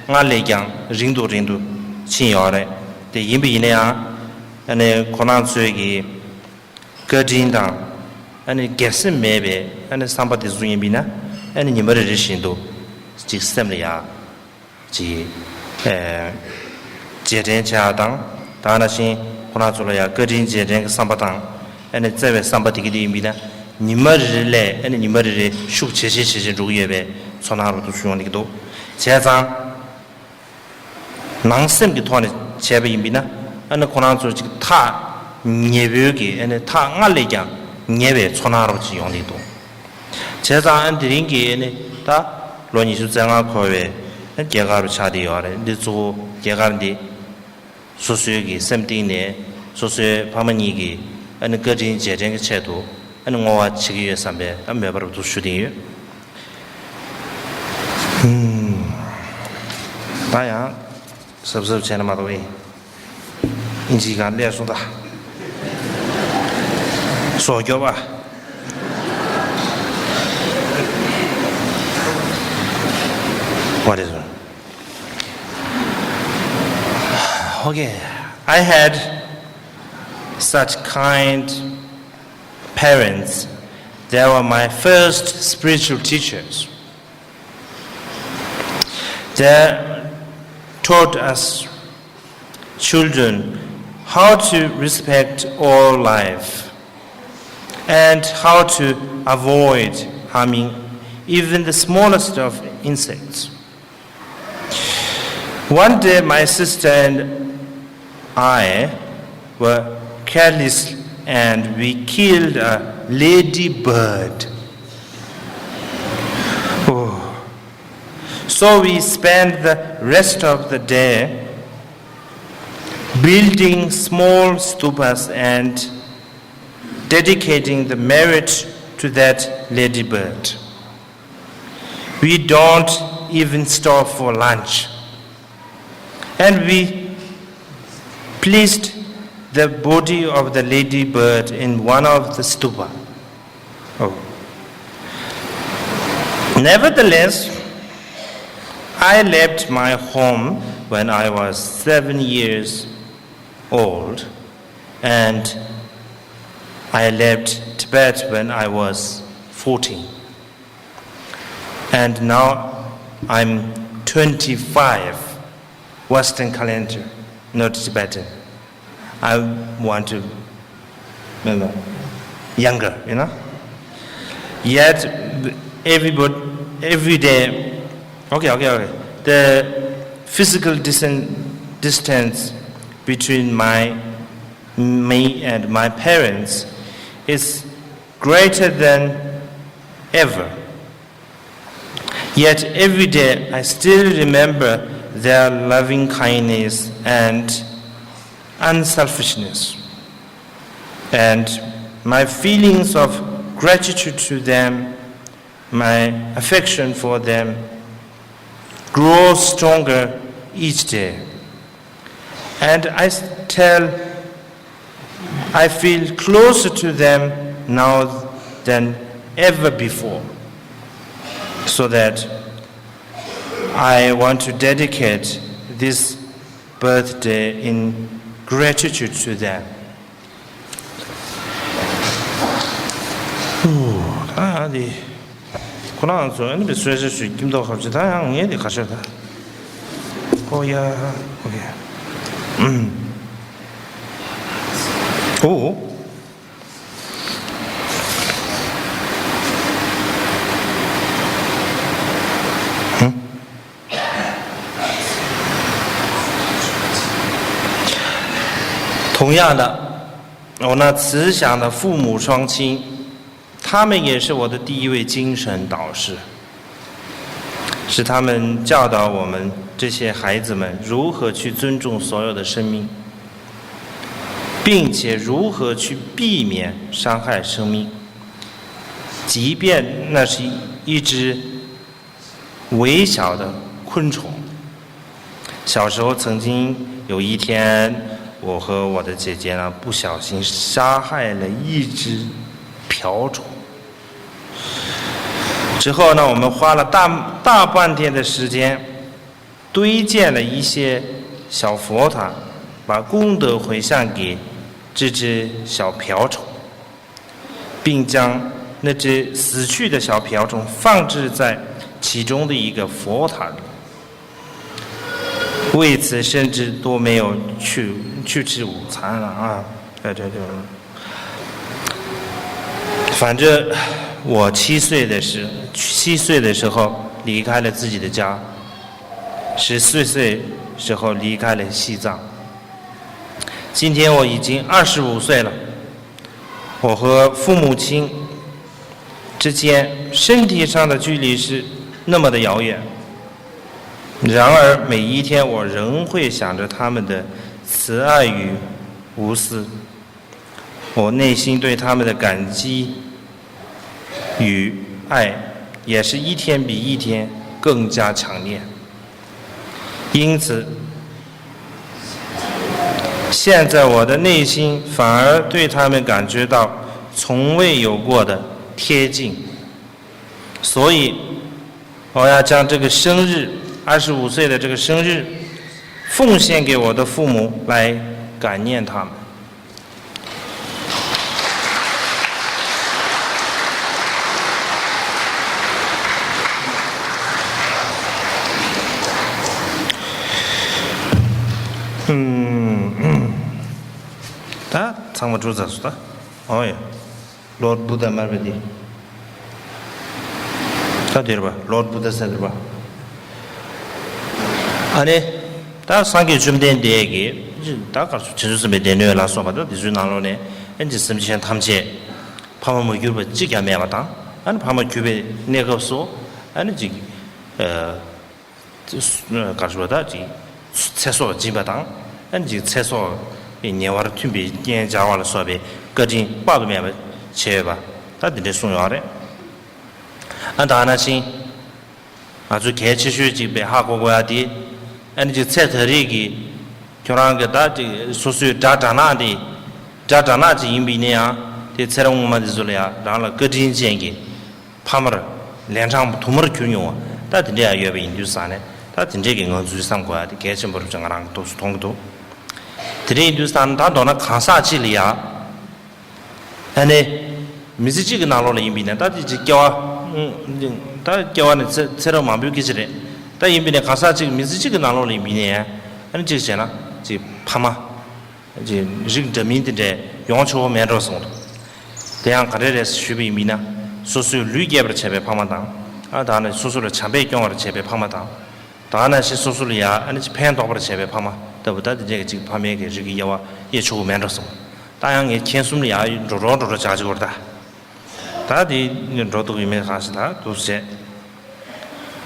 སྔར་ལས་ཀྱང་རིང་དུ་རིང་དུ་ཕྱིན་ཡོད་རེད། དེ་ཡིན་པ་ཡིན་ན་ཡང་ཨ་ནི་ཁོ་རང་ཚོའི་གི་བཀའ་དྲིན་དང་ཨ་ནི་སྒེར་སེམས་མེད་པའི་ཨ་ནི་བསམ་པ་དེ་ཚོ་ཡིན་པས་ན་ཨ་ནི་ཉི་མ་རེ་རེ་བཞིན་དུ་ཅིག་སེམས་ལ་ཡ་ཅིག་ཨེ་རྗེས་དྲན་བྱ་ཡ་དང་། ད་ནང་བཞིན་ཁོ་རང་ཚོ་ལ་ཡ་བཀའ་དྲིན་རྗེས་དྲན་གྱི་བསམ་པ་དང་ཨ་ནི་བརྩེ་བའི་བསམ་པ་དེ་གི་དེ་ཡིན་པས་ན་ཉི་མ་རེ་རེ་ལས་ཨ་ནི་ཉི་མ་རེ་རེ་ཤུགས་ཇེ་ཆེ་ཇེ་ཆེ་འགྲོ་གི་ཡོད་པའི་ཚོར་སྣང་རུ་ཐུག་ཤུགས་ཡོང་གི་འདུག་བྱས་ཙང་། ནང་སེམས་ཀྱི་ཐོག་ནས་བྱས་པ་ཡིན་པས་ན་ཨ་ནི་ཁོ་རང་ཚོར་ཅིག་ཐག་ཉེ་པོའི་གི་ཨ་ནི་ཐག་སྔར་ལས་ཀྱང་ཉེ་བའི་ཚོར་སྣང་རོབ་ཅིག་ཡོང་གི་འདུག་བྱས་ཙང་ཨ་ནི་དེ་རིང་གི་ཨ་ནི་ད་ལོ་ཉི་ཤུ་རྩ་ལྔ་འཁོར་བའི་ཨ་ནི་རྒྱལ་ཁབ་རུ་ཆགས་བསྡད་ཡོད་རེད། འདི་གཙོ་བོ་རྒྱལ་ཁབ་འདི་སོ་སོའི་གི་སེམས་གཏིང་ནས་སོ་སོའི་ཕ་མ་གཉིས་ཀྱི་ཨ་ནི་བཀའ་དྲིན་རྗེས་དྲན་གྱི་ཆེད་དུ་ཨ་ནི་བསྔོ་བ་བྱེད་ཀྱི་ཡོད་བསམ་པའི་ཨ་མོས་པ་རུ་ཐུག་ཞུ་བསྡད་ཡོད། ཧུམ། ད་ཡང་གཟབ་གཟབ་བྱས་ན་མ་གཏོགས་ཨེ། ཨིན་ཇི་གང་སླེབས་སོང་ད། སོ་སྐྱོ་བ། What is it? Okay, I had such kind parents. They were my first spiritual teachers. They taught us children how to respect all life and how to avoid harming even the smallest of insects. One day, my sister and I were careless and we killed a ladybird. Oh. So we spent the rest of the day building small stupas and dedicating the merit to that ladybird. We don't even stop for lunch. And we placed the body of the ladybird in one of the stupa. Oh. Nevertheless, I left my home when I was seven years old, and I left Tibet when I was fourteen. And now I'm twenty-five, Western calendar, not Tibetan. I want to remember younger, you know. Yet everybody, every day, okay, okay, okay. The physical distance, distance between my me and my parents is greater than ever. Yet every day I still remember their loving kindness and unselfishness. And my feelings of gratitude to them, my affection for them, grows stronger each day. And I s- tell, I feel closer to them now than ever before. So that I want to dedicate this birthday in gratitude to them. ད་ཡང་དེ་ཁོ་རང་ཚོ་ཨ་ནི་བའི་གསོལ་ཇ་ཞུ་ཀྱིན་འདུག་ཧ་ཅི། ད་ཡང་ངས་དེ་ག་ཤོད་ད། ཨོ་ཡ། ཨོ་ཡ། ཨུམ། ཨོ། ཧུམ། 同样的，我那慈祥的父母双亲，他们也是我的第一位精神导师，是他们教导我们这些孩子们如何去尊重所有的生命，并且如何去避免伤害生命，即便那是一只 微小的昆虫。小时候曾经有一天，我和我的姐姐呢，不小心杀害了一只瓢虫。之后呢，我们花了大，大半天的时间，堆建了一些小佛塔，把功德回向给这只小瓢虫。 并将那只死去的小瓢虫放置在其中的一个佛塔里。为此，甚至都没有去，去吃午餐了啊！对，对，对。反正我七岁的时，七岁的时候离开了自己的家，十四岁时候离开了西藏。今天我已经二十五岁了， 我和父母亲之间身体上的距离是那么的遥远，然而每一天我仍会想着他们的慈爱与无私，我内心对他们的感激与爱也是一天比一天更加强烈。 因此，现在我的内心反而对他们感觉到从未有过的贴近。所以，我要将这个生日，二十五岁的这个生日，奉献给我的父母，来感念他们。 ད་ཚང་མ་འགྲོ་ཚར་སོང་ད། ཨོ་ཡ། Lord Buddha མར་བ་དེ། ད་དེར་བ། Lord Buddha ཟེར་དེར་བ། ཨ་ནི། ད་སངས་རྒྱས་བཅོམ་ལྡན་འདས་ཀྱིས། ད་གར་སོ་བྱང་ཆུབ་སེམས་དཔའི་སྡེ་སྣོད་ལ་སོགས་པ་ད་དེ་ཚོའི་ནང་ལོགས་ནས། ཨ་ནི་སེམས་ཅན་ཐམས་ཅད་ཕ་མ་མ་གྱུར་པ་གཅིག་ཀྱང་མེད་པ་དང་། ཨ་ནི་ཕ་མ་གྱུར་པའི་གནས་སྐབས་སུ། ཨ་ནི་ཅིག་གར་སོ་ད་ཅིག་ཚེ་སྲོག་སྦྱིན་པ་དང་། ཨ་ནི་ཅིག་ཚེ་སྲོག་གི་ཉེ་བར་མཐུན་པའི་རྐྱེན་སྦྱར་བ་ལ་སོགས་པའི་བཀའ་དྲིན་དཔག་ཏུ་མེད་པ་བྱས་ཡོད་པ། ད་དེ་འདྲས་གསུངས་ཡོད་རེད། ཨ་ད་ནང་བཞིན། ང་ཚོ་གལ་ཆེ་ཤོས་ཅིག་པའི་ཧ་གོ་དགོས་ཡ་དེ། ཨ་ནི་ཅིག་ཚེ་ད་རེས་ཀྱི་ཁྱོད་རང་གི་ད་ཅིག་སོ་སོའི་དགྲ་དགྲ་ནག་དེ། དགྲ་དགྲ་ནག་ཅིག་ཡིན་པ་ཡིན་ན་ཡང་། དེ་ཚེ་རབས་སྔོན་མ་དེ་ཚོ་ལ་ཡང་རང་ལ་བཀའ་དྲིན་ཅན་གྱི་ཕ་མར་ལན་གྲངས་དུ་མར་གྱུར་མྱོང་བ་ད་དེ་འདྲ་ཡང་ཡོད་པ་ཡིན་དུས་ཙང་ནས། ད་དེ་འདྲས་ཀྱི་ངང་ཚུལ་བསམ་དགོས་ཡ་དེ་གལ་ཆེན་པོ་རེད་ཅེས་ང་རང་གི་ཐུགས་སུ་མཐོང་གི་འདུག་དེ་འདྲ་ཡིན་དུས་ཙང་ནས་ད་མདོར་ན་གང་ཟག་གཅིག་ལ་ཡང་། ཨ་ནི། མི་ཚེ་གཅིག་གི་ནང་ལོགས་ལ་ཡིན་པ་ཡིན་ན་ད་དེ་ཅིག་སྐྱེ་བ། ད་སྐྱེ་བ་ནི་ཚེ་ཚེ་རབས་མང་པོའི་སྐད་ཆ་རེད། ད་ཡིན་པ་ཡིན་ན་གང་ཟག་གཅིག་མི་ཚེ་གཅིག་གི་ནང་ལོགས་ལ་ཡིན་པ་ཡིན་ན། ཨ་ནི་གཅིག་བྱས་ན་ཅིག་ཕ་མ། ཅིག་རིགས་འདྲ་མིན་དེ་འདྲས་ཡོང་ཆོག་གི་མེད་འགྲོ་གསུངས་འདུག་དེ་ཡང་ག་རེ་རེད་ཞུས་པ་ཡིན་པ་ཡིན་ན། སོ་སོའི་ལུས་སྐྱེད་པར་བྱེད་པའི་ཕ་མ་དང་། ཨ་ད་ནི་སོ་སོ་ལ་བྱམས་པས་སྐྱོང་བར་བྱེད་པའི་ཕ་མ་དང་། ད་ནང་བཞིན་སོ་སོ་ལ་ཡང་ཨ་ནི་ཅིག་ཕན་འདོགས་པར་བྱེད་པའི་ཕ་མ་ལྟ་བུ་ད་དེ་འདྲས་ཀྱི་ཅིག་ཕ་མའི་གི་རིགས་ཀྱི་དབྱེ་བ་དབྱེ་ཆོག་གི་མེད་འགྲོ་གསུངས། ད་ཡང་ངས་མཁྱེན་གསུམ་ལ་ཡང་འགྲོ་འགྲོ་འགྲོ་འགྲོ་བྱ་གཅིག་བར་ད། ད་དེ་འགྲོ་འདུག་ཡིན་མིན་གང་ཞིག་ད་འདུག་བྱས།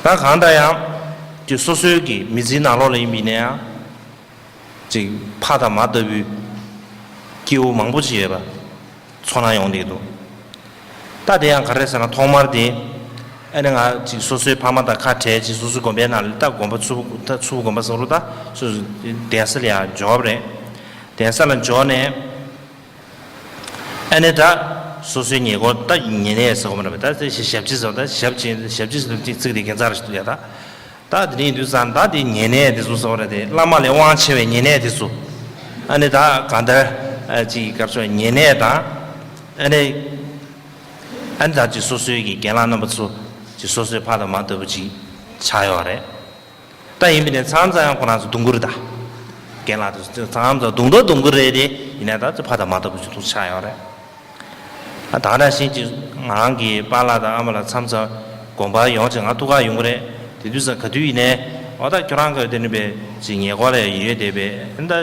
ད་གང་ལྟར་ཡང་། ཅིག་སོ་སོའི་གི་མི་ཚེའི་ནང་ལོགས་ལ་ཡིན་པ་ཡིན་ན་ཡང་། ཅིག་ཕ་དང་མ་ལྟ་བུའི་སྐྱེ་བོ་མང་པོ་ཅིག་ཡོད་པ་ཚོར་སྣང་ཡོང་བསྡད་འདུག་ད་དེ་ཡང་ག་རེ་ཟེར་ན་ཐོག་མར་དེ། ཨ་ནི་ང་ཅིག་སོ་སོའི་ཕ་མ་དང་ཁ་བྲལ་ཅིག་སོ་སོའི་དགོན་པའི་ནང་ལ་ད་དགོན་པ་ཚུ་ད་ཚུ་དགོན་པ་ཟེར་རོ་ད་སོ་སོའི་གདན་ས་ལ་ཡང་འབྱོར་བ་རེད། གདན་ས་ལ་འབྱོར་ནས། ཨ་ནི་ད་སོ་སོའི་ཉེ་འཁོར་ད་ཉེ་གནས་ཟེར་གོ་མ་རེད་པས། ད་དེ་ཞབས་ཕྱི་ཟེར་བ་ད་ཞབས་ཕྱི་ཞབས་ཕྱི་ཟེར་ཅིག་ཚིག་དེ་ཁྱད་མཚར་ཞིག་འདུག་ཡ་ད། ད་དེ་འདྲ་ཡིན་དུས་ཙང་ད་དེ་ཉེ་གནས་དེ་ཚོ་ཟེར་བ་རེད་དེ། བླ་མ་ལས་དབང་ཆེ་བའི་ཉེ་གནས་དེ་ཚོ། ཨ་ནི་ད་གང་ལྟར་ཨ་ཅིག་སྐབས་སུ་ཉེ་གནས་དང་། ཨ་ནི་ཨ་ནི་ད་ཅིག་སོ་སོའི་གི་རྒན་ལགས་རྣམ་པ་ཚོ་ཅིག་སོ་སོའི་ཕ་དང་མ་ལྟ་བུ་ཅིག་ཆགས་ཡོད་རེད། ད་ཡིན་པ་ནས་མཚམས་མཚམས་ཡང་ཁོ་རང་ཚོ་གདུང་རྒྱུད་རེད་ད། རྒན་ལགས་དེ་མཚམས་མཚམས་གདུང་དོ་གདུང་རྒྱུད་རེད་དེ། ཡིན་ན་ད་ཅིག་ཕ་དང་མ་ལྟ་བུ་ཅིག་ཏུ་ཆགས་ཡོད་རེད། ཨ་ད་ག་ནང་བཞིན་ཅིག་ང་རང་གི་པཱ་ལགས་དང་ཨ་མ་ལགས་མཚམས་མཚམས་དགོངས་པ་ཡོང་ཅིག་ང་ཐུག་ག་ཡོང་གི་རེད། དེ་དུས་ཙང་ག་དུས་ཡིན་ནའི་འོ་ད་ཁྱོད་རང་གི་དེ་ནི་པའི་ཅིག་ཉེ་འཁོར་ལ་ཡོད་བསྡད་པའི་ཨ་ནི་ད་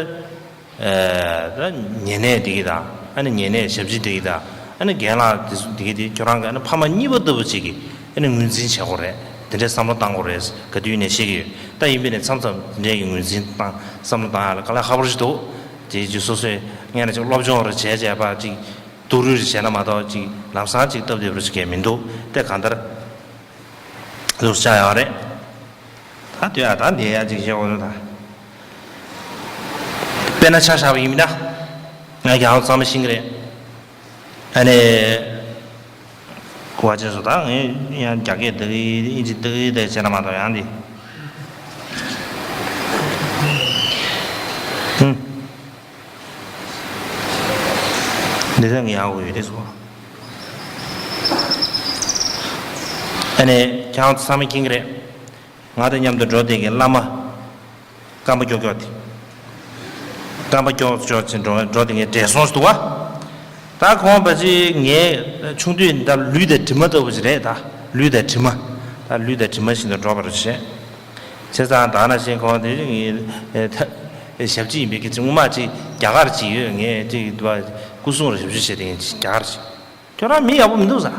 ཨ་ད་ཉེ་གནས་དེ་གི་དང་ཨ་ནི་ཉེ་གནས་ཞབས་ཕྱི་དེ་གི་དང་ཨ་ནི་རྒན་ལགས་དེ་ཚོ་དེ་གི་དེ་ཁྱོད་རང་གི་ཨ་ནི་ཕ་མ་གཉིས་པ་ལྟ་བུ་ཅིག་གི་ཨ་ནི་ངོས་འཛིན་བྱེད་དགོས་རེད། དེ་འདྲའི་བསམ་བློ་བཏང་དགོས་རེད། ག་དུས་ཡིན་ནའི་བཤད་ཀྱི་ཡོད། ད་ཡིན་པས་ནས་མཚམས་མཚམས་དེ་འདྲའི་གི་ངོས་འཛིན་དང་བསམ་བློ་བཏང་ཡག་ལ་དཀའ་ལས་ཁག་པོ་ཞིག་འདུག་དེ་ཅིག་སོ་སོས་སྔོན་ལ་ཅིག་སློབ་སྦྱོང་རེ་བྱས་བྱས་པ་ཅིག་སྡུག་རུས་རེ་བྱས་ན་མ་གཏོགས་ཅིག་ལམ་སང་ཅིག་སྟབས་བདེ་པོ་ཞིག་གས་མི་འདུག་དེ་གང་ལྟར་ལུགས་ཆགས་ཡོད་རེད། ད་དུས་ཨ་ད་འདི་ཡ་ཅིག་བཤད་དགོས་འདུག་ད། དཔེར་ན་ཆ་བཞག་པ་ཡིན་མིན་ད། ང་རྒྱ་ཧོ་ཚང་མ་ཤེས་ཀྱི་རེད། ཨ་ནི། གོ་བ་ཅན་སོ་ད་ངས་ཡང་རྒྱ་སྐད་འདི་གི་ཨིན་ཇི་འདི་གི་འདི་བྱས་ན་མ་གཏོགས་ཡང་འདི། ཧུམ། འདི་ཚང་གི་ཡག་པོ་ཡོད་རེད་སོ། ཨ་ནི་ཁྱེད་རང་ཚོ་ཚང་མས་མཁྱེན་གྱི་རེད། ང་དང་མཉམ་དུ་འགྲོ་བསྡད་མཁན་བླ་མ། རྐང་པ་ཀྱོག་ཀྱོག་དེ། རྐང་པ་ཀྱོག་ཀྱོག་ཅིག་འགྲོ་འགྲོ་དེ་ངས་བགྲེས་སོང་ཞིག་འདུག་བ། ད་ཁོང་པ་ཅིག་ངའི་ཆུང་དུས་ད་ལུས་དང་གྲིབ་མ་ལྟ་བུ་ཞིག་རེད་ད། ལུས་དང་གྲིབ་མ། ད་ལུས་དང་གྲིབ་མ་བཞིན་དུ་འགྲོགས་པ་རེད་བྱས། བྱས་ཙང་ད་ནང་བཞིན་ཁོང་དེ་ངའི་ཞབས་ཕྱི་ཡིན་པའི་སྐད་ཆ་སྔོན་མ་ཅིག་རྒྱ་གར་ཅིག་ཡོད། ངས་ཅིག་སྐུ་སྲུང་རུ་ཞབས་ཕྱི་བྱས་དེ་ངས་ཅིག་རྒྱ་གར་ཅིག་ཁྱོད་རང་མི་ཡག་པོ་མི་འདུག་ས།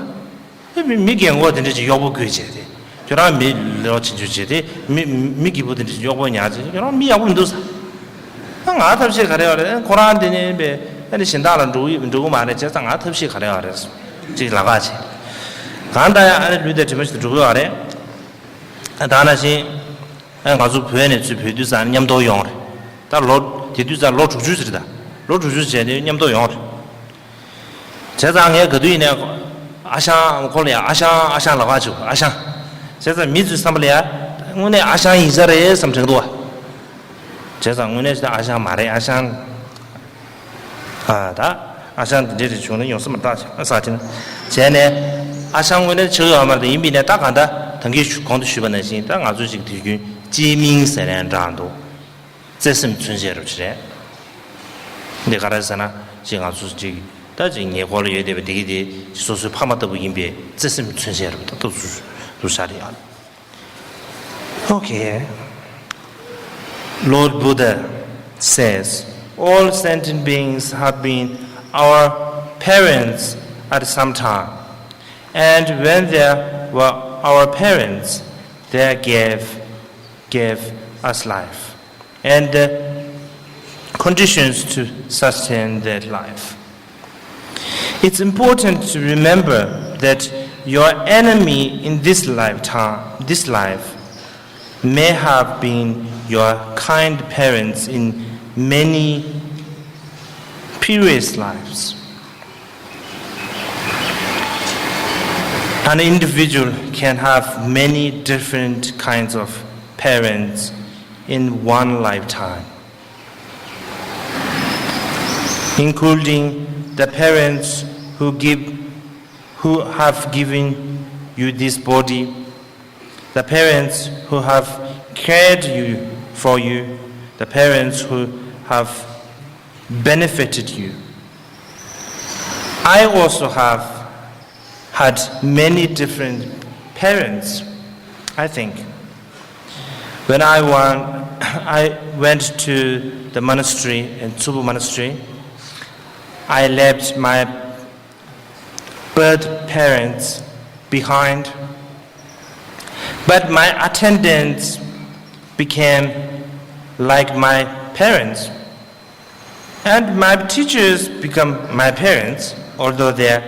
མི་མི་རྒན་གོག་དེ་འདྲ་ཅིག་གཡོག་པོ་དགོས་བྱས་ཏེ། ཁྱོད་རང་མི་ལོ་ཆེན་ཆུང་བྱས་ཏེ་མི་མི་རྒན་པོ་དེ་འདྲ་ཅིག་གཡོག་པོ་ཉར་བྱས་ཁྱོད་རང་མི་ཡག་པོ་མི་འདུག་ས། ང་ཐབས་ཤེས་ག་རེ་ཡོད་རེད། ཁོ་རང་དེ་ནས་པས་ཨ་ནི་གཞན་དག་ལ་འགྲོ་གི་འགྲོ་གི་མ་རེད་བྱས་ཙང་ང་ཐབས་ཤེས་ག་རེ་ཡོད་རེད། ཅིག་ལབ་ཁ་བྱས། གང་ལྟར་ཡང་ཨ་ནི་ལུས་དང་གྲིབ་མ་ཞིག་ཏུ་འགྲོ་གི་ཡོད་རེད། ད་ནང་བཞིན། ཨ་ང་ཚོ་བོད་ནས་ཚུར་བོད་དུས་ཙང་མཉམ་དུ་ཡོང་རེད། ད་ལོ་དེ་དུས་ཙང་ལོ་དྲུག་ཅུ་ཟེར་ད། ལོ་དྲུག་ཅུ་བྱས་ནས་མཉམ་དུ་ཡོང་རེད། བྱས་ཙང་ངས་ག་དུས་ཡིན་ནའི་ཨ་ཞང་ཁོ་ལ་ཡ་ཨ་ཞང་ཨ་ཞང་ལབ་པ་བྱུང་ཨ་ཞང་། བྱས་ཙང་མི་ཚོའི་བསམ་པ་ལ་ཡ་དངོས་གནས་ཨ་ཞང་ཡིན་ས་རེད་བསམ་དྲན་འདུག་བ། བྱས་ཙང་དངོས་གནས་ཨ་ཞང་མ་རེད་ཨ་ཞང་། ཨ་ད་ཨ་ཞང་འདི་འདྲས་རེ་བྱུང་ན་ཡོང་ས་མ་རེད་ད་ས་ཅི་ན། བྱས་ནས་ཨ་ཞང་དངོས་གནས་ཆགས་ཡོད་མ་རེད་ཡིན་པས་ནས་ད་གང་ལྟར་ད་གིན་ཞུ་གོང་དུ་ཞུས་པ་ནང་བཞིན་ད་ང་ཚོ་ཅིག་དུས་རྒྱུན་གཅེས་མིང་ཟེར་ཡང་འདྲ་འདུག་བརྩེ་སེམས་མཚོན་བྱེད་རུ་ཆེ་རེད། འདི་ག་རེ་ཟེར་ན་ཅིག་ང་ཚོ་ཅིག་ད་ཅིག་ཉེ་འཁོར་ལ་ཡོད་བསྡད་པ་འདི་གི་དེ་ཅིག་སོ་སོའི་ཕ་མ་ལྟ་བུ་ཡིན་པའི་བརྩེ་སེམས་མཚོན་བྱེད་རུ་ད་ཏོག་ཙམ་དུ་ཤར་ཡོད། Okay. Lord Buddha says all sentient beings have been our parents at some time, and when they were our parents, they gave gave us life and the conditions to sustain that life. It's important to remember that your enemy in this lifetime, this life, may have been your kind parents in many previous lives. An individual can have many different kinds of parents in one lifetime, including the parents who give, who have given you this body, the parents who have cared you, for you, the parents who have benefited you. I also have had many different parents, I think. When I went, I went to the monastery in Tsubu Monastery, I left my birth parents behind, but my attendants became like my parents. And my teachers become my parents, although they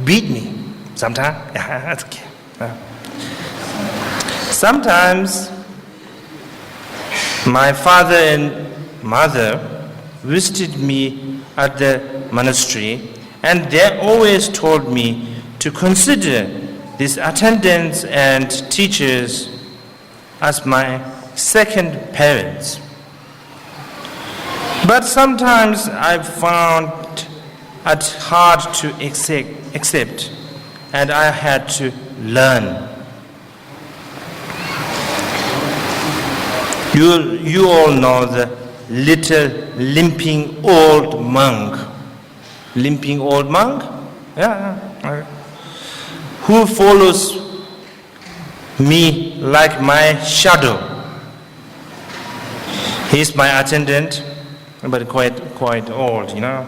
beat me sometimes. That's okay. Uh, Sometimes my father and mother visited me at the monastery, and they always told me to consider these attendants and teachers as my second parents. But sometimes I found it hard to accept, accept, and I had to learn. You, you all know the little limping old monk. Limping old monk? Yeah, yeah. Who follows me like my shadow. He's my attendant, but quite, quite old, you know.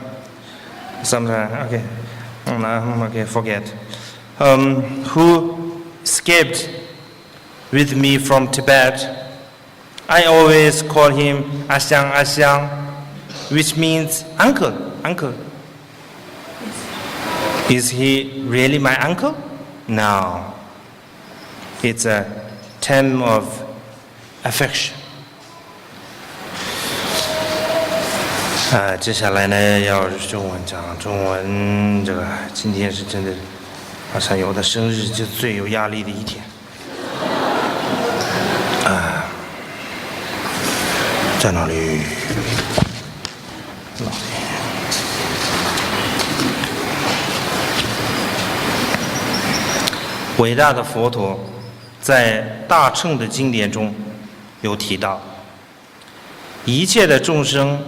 Sometimes, okay. Mm, okay, forget. Um, who escaped with me from Tibet. I always call him Ashang Ashang, which means uncle, uncle. Is he really my uncle? No. It's a term of affection. 啊，接下来呢，要用中文讲中文。这个今天是真的，好像有的生日就最有压力的一天。啊，在哪里？伟大的佛陀在大乘的经典中有提到，一切的众生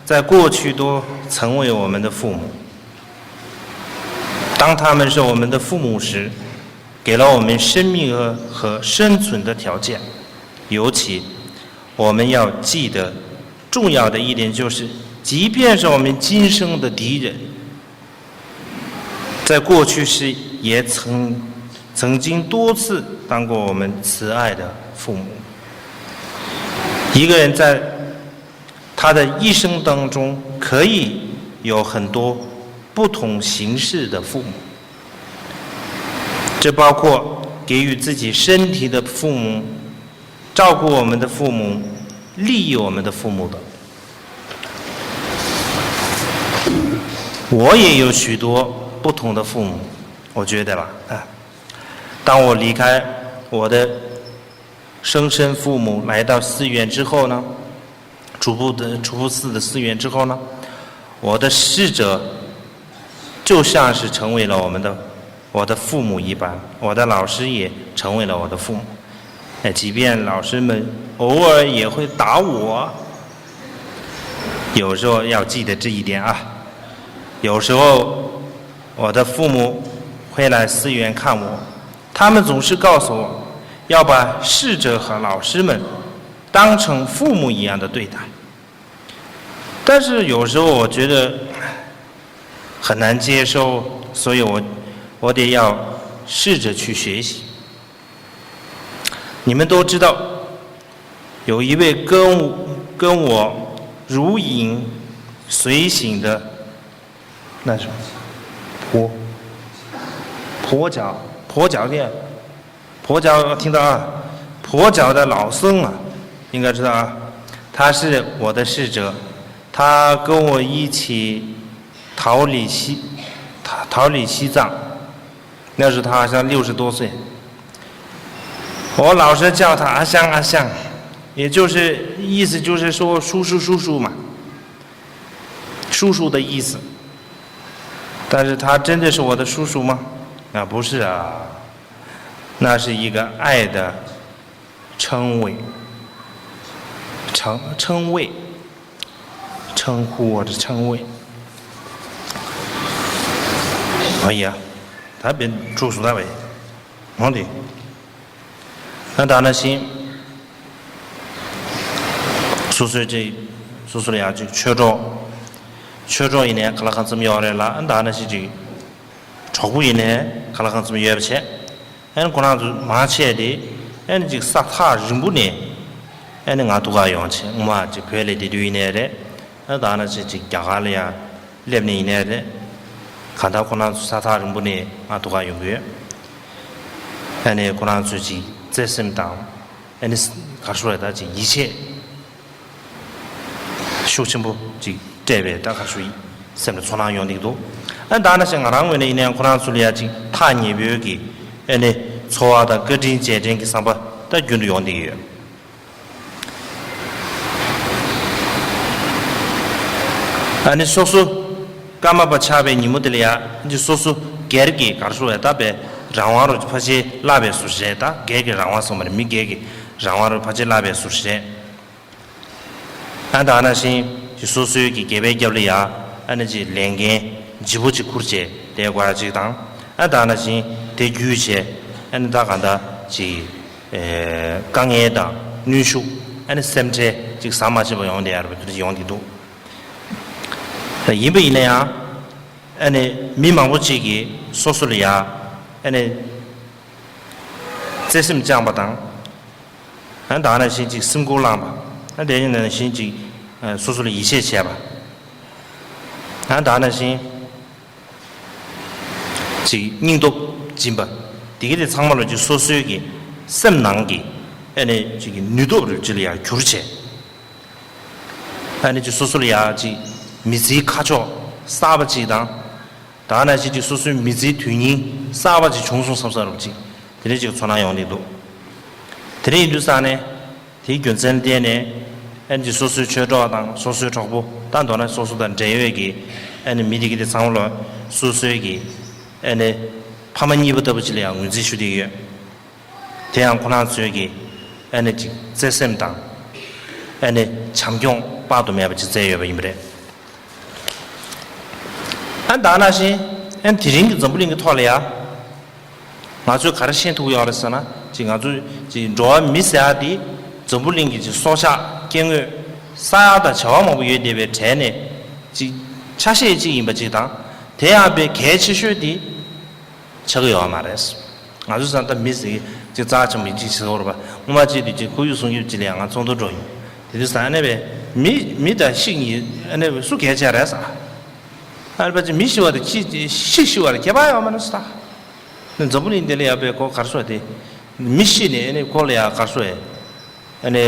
在过去都曾为我们的父母。当他们是我们的父母时，给了我们生命和，和生存的条件。尤其我们要记得重要的一点就是，即便是我们今生的敌人，在过去时也曾，曾经多次当过我们慈爱的父母。一个人在他的一生当中可以有很多不同形式的父母，这包括给予自己身体的父母，照顾我们的父母，利益我们的父母的。我也有许多不同的父母，我觉得吧，啊，当我离开我的生身父母来到寺院之后呢，主簿的，主簿寺的寺院之后呢，我的侍者就像是成为了我们的，我的父母一般，我的老师也成为了我的父母。哎，即便老师们偶尔也会打我，有时候要记得这一点啊。有时候我的父母会来寺院看我，他们总是告诉我要把侍者和老师们当成父母一样的对待。但是有时候我觉得很难接受，所以我，我得要试着去学习。你们都知道，有一位跟，跟我如影随形的，那是什么？佛，佛脚，佛脚店，佛脚，听到啊？佛脚的老僧啊，应该知道啊，他是我的侍者，他跟我一起逃离西，逃，逃离西藏，那时他好像六十多岁。我老是叫他阿香阿香，也就是意思就是说叔叔叔叔嘛，叔叔的意思。但是他真的是我的叔叔吗？啊，不是啊，那是一个爱的称谓，称，称谓，称呼或者称谓。可以啊，他别住宿那位，兄弟。 那ད་ནང་བཞིན་སོ་སོའི་ཅིག་སོ་སོ་ལ་ཡང་ཅིག་ཆོས་གྲོགས། ཆོས་གྲོགས་ཡིན་ནའི་ག་ལ་གང་འཚམ་ཡོད་རེད་ལ། ཨ་ད་ནང་བཞིན་ཅིག་གྲོགས་པོ་ཡིན་ནའི་ག་ལ་གང་འཚམ་ཡོད་པ་བྱས། ཨ་ནི་ཁོ་རང་ཚོ་མང་ཆེ་དེ་ཨ་ནི་ཅིག་ས་ཐག་རིང་པོ་ནས་ཨ་ནི་ང་འདུག་ག་ཡོང་བྱས། སྔོན་མ་ཅིག་བོད་ལ་བསྡད་དུས་ཡིན་ནའི་རེད། ཨ་ད་ནང་བཞིན་ཅིག་རྒྱ་གར་ལ་ཡང་སླེབས་ནས་ཡིན་ནའི་རེད། གང་ལྟར་ཁོ་རང་ཚོ་ས་ཐག་རིང་པོ་ནས་ང་འདུག་ག་ཡོང་གི་ཡོད། ཨ་ནི་ཁོ་རང་ཚོས་ཅིག་བརྩེ་སེམས་དང་། ཨ་ནི་ག་རེ་ཞུ་དགོས་རེད། ད་ཅིག་ཡིད་ཆེས་ཤུགས་ཆེན་པོ་ཅིག་སྤྲད་པའི་ད་ག་རེ་ཞུ་ཡིན། སེམས་ལ་ཚོར་སྣང་ཡོང་གི་འདུག་ཨ་ད་ནང་བཞིན་ང་རང་ངོས་ནས་ཡིན་ནའང་ཁོ་རང་ཚོ་ལ་ཡ་ཅིག་ཐག་ཉེ་པོའི་གི་ཨ་ནི་ཚོར་བ་དང་བཀའ་དྲིན་རྗེས་དྲན་གྱི་བསམ་པ་ད་རྒྱུན་དུ་ཡོང་བསྡད་ཀྱི་ཡོད། ཨ་ནི་སོ་སོ་ཀརྨ་པ་ཆགས་པའི་ཉིན་མོ་དེ་ལ་ཡ་ཨ་ནི་སོ་སོ་སྒེར་གྱི་ག་རེ་ཟེར་དགོས་རེད། ད་དཔེ་རང་དབང་རུ་ཕར་ཕྱིན་བརླག་པའི་བཟོ་འདྲ་རེད། ད་སྒེར་གྱི་རང་དབང་ཟེར་མ་རེད། མི་སྒེར་གྱི་རང་དབང་རུ་ཕར་ཕྱིན་བརླག་པའི་བཟོ་འདྲ་རེད། ཨ་ད་ག་ནང་བཞིན་ཅིག་སོ་སོའི་གི་སྒེར་པའི་རྒྱབ་ལ་ཡ་ཨ་ནི་ཅིག་ལས་འགན་ལྗིད་པོ་ཅིག་ཁུར་བྱས་བསྡད་དགོས་ཡ་ཅིག་དང་། ཨ་ད་ག་ནང་བཞིན་དེ་བརྒྱུད་བྱས་ཨ་ནི་ད་ག་འདྲ་ཅིག་ཨེ་དཀའ་ངལ་དང་གནོན་ཤུགས་ཨ་ནི་སེམས་ཁྲལ་ཅིག་ཟམ་མ་ཆད་པ་ཡོང་བསྡད་ཡ་རུ་དེ་འདྲ་ཅིག་ཡོང་གི་འདུག་ད་ཡིན་པ་ཡིན་ན་ཡང་ཨ་ནི་མི་མང་པོ་ཅིག་གིས་སོ་སོ་ལ་ཡ་ཨ་ནི་བརྩེ་སེམས་བཅངས་པ་དང་། ཨ་ད་ག་ནང་བཞིན་ཅིག་སེམས་ཁུར་བླངས་པ། ཨ་དེ་ནང་བཞིན་ཅིག་ཨ་སོ་སོ་ལ་ཡིད་ཆེས་བྱས་པ། ཨ་ད་ག་ནང་བཞིན་ཅིག་སྙིང་སྟོབས་སྦྱིན་པ། དེ་གི་དེ་ཚང་མ་ལ་ཅིག་སོ་སོའི་གི་སེམས་ནང་གི་ཨ་ནི་ཅིག་གི་ནུས་སྟོབས་རུ་ཅིག་ལ་ཡ་གྱུར་བྱས། ཨ་ནི་ཅིག་སོ་སོ་ལ་ཡ་ཅིག་མི་ཚེའི་ཁ་ཕྱོགས་གསར་པ་ཅིག་དང་། ད་ག་ནང་བཞིན་ཅིག་སོ་སོའི་མི་ཚེའི་དོན་སྙིང་གསར་པ་ཅིག་བྱུང་སོང་བསམ་བསམ་རུ་ཅིག་དེ་འདྲ་ཅིག་ཚོར་སྣང་ཡོང་གི་འདུག་དེ་འདྲ་ཡིན་དུས་ཙང་ནས་དེའི་རྒྱུ་མཚན་བརྟེན་ནས་ཨ་ནི་ཅིག་སོ་སོའི་ཆོས་གྲོགས་དང་སོ་སོའི་གྲོགས་པོ། ད་མདོར་ན་སོ་སོ་དང་འབྲེལ་ཡོད་ཀྱི་ཨ་ནི་མི་དེ་གི་དེ་ཚང་མ་ལ་སོ་སོའི་གི་ཨ་ནི་ཕ་མ་གཉིས་པ་ལྟ་བུ་ཅིག་ལ་ཡང་ངོས་འཛིན་ཞུ་བསྡད་ཡོད། དེ་ཡང་ཁོ་རང་ཚོའི་གི་ཨ་ནི་ཅིག་བརྩེ་སེམས་དང་ཨ་ནི་བྱམས་སྐྱོང་དཔག་ཏུ་མེད་པ་ཅིག་བསྩལ་ཡོད་པ་ཡིན་པ་རེད། ཨ་ད་ག་ནང་བཞིན་ཨ་ནི་དེ་རིང་གི་འཛམ་བུ་གླིང་གི་ཐོག་ལ་ཡ་ང་ཚོས་ག་རེ་ཤེས་ཐུབ་ཀྱི་ཡོད་རེད་ཟེར་ན། ཅིག་ང་ཚོ་ཅིག་འགྲོ་བ་མི་ཟེར་ཡ་དེ་འཛམ་བུ་གླིང་གི་ཅིག་སྲོག་ཆགས་སྐྱེ་དངོས་ས་ཡ་དང་བྱ་བ་མང་པོ་ཡོད་བསྡད་པའི་གྲས་ནས་ཅིག་ཆ་ཤས་ཅིག་ཡིན་པ་ཅིག་དང་། དེ་ཡང་དཔེ་གལ་ཆེ་ཤོས་དེ་ཆགས་ཀྱི་ཡོད་མ་རེད། ང་ཚོ་ས་ད་མི་ཟེར་གྱི་ཅིག་རྩ་ཆེན་པོ་ཡིན་ཅིག་བྱེད་ཟེར་བ་རེད་པ། སྔོན་མ་ཅིག་དུས་ཅིག་ཁོར་ཡུག་སྲུང་སྐྱོབ་ཅིག་ལ་ཡང་ང་ཚོགས་འདུར་འགྲོ་ཡིན། དེ་དུས་ས་ཨ་ནེ་བས་མི་མི་དང་ཤིག་གཉིས་ཨ་ནེ་བས་སུ་གལ་ཆེ་རེད་ས། ཨ་ནེ་བས་ཅིག་མི་ཤི་བ་དང་ཅིག་ཤིག་ཤི་བ་ལ་ཁྱད་པར་ཡོད་མ་རེད་ས། ནི་འཛམ་བུ་གླིང་འདི་ལ་ཡ་བས་ཁོ་གར་སོ་དེ་མི་ཤི་ནས་ཨ་ནེ་ཁོ་ལ་ཡ་གར་སོ་ཡ། ཨ་ནི།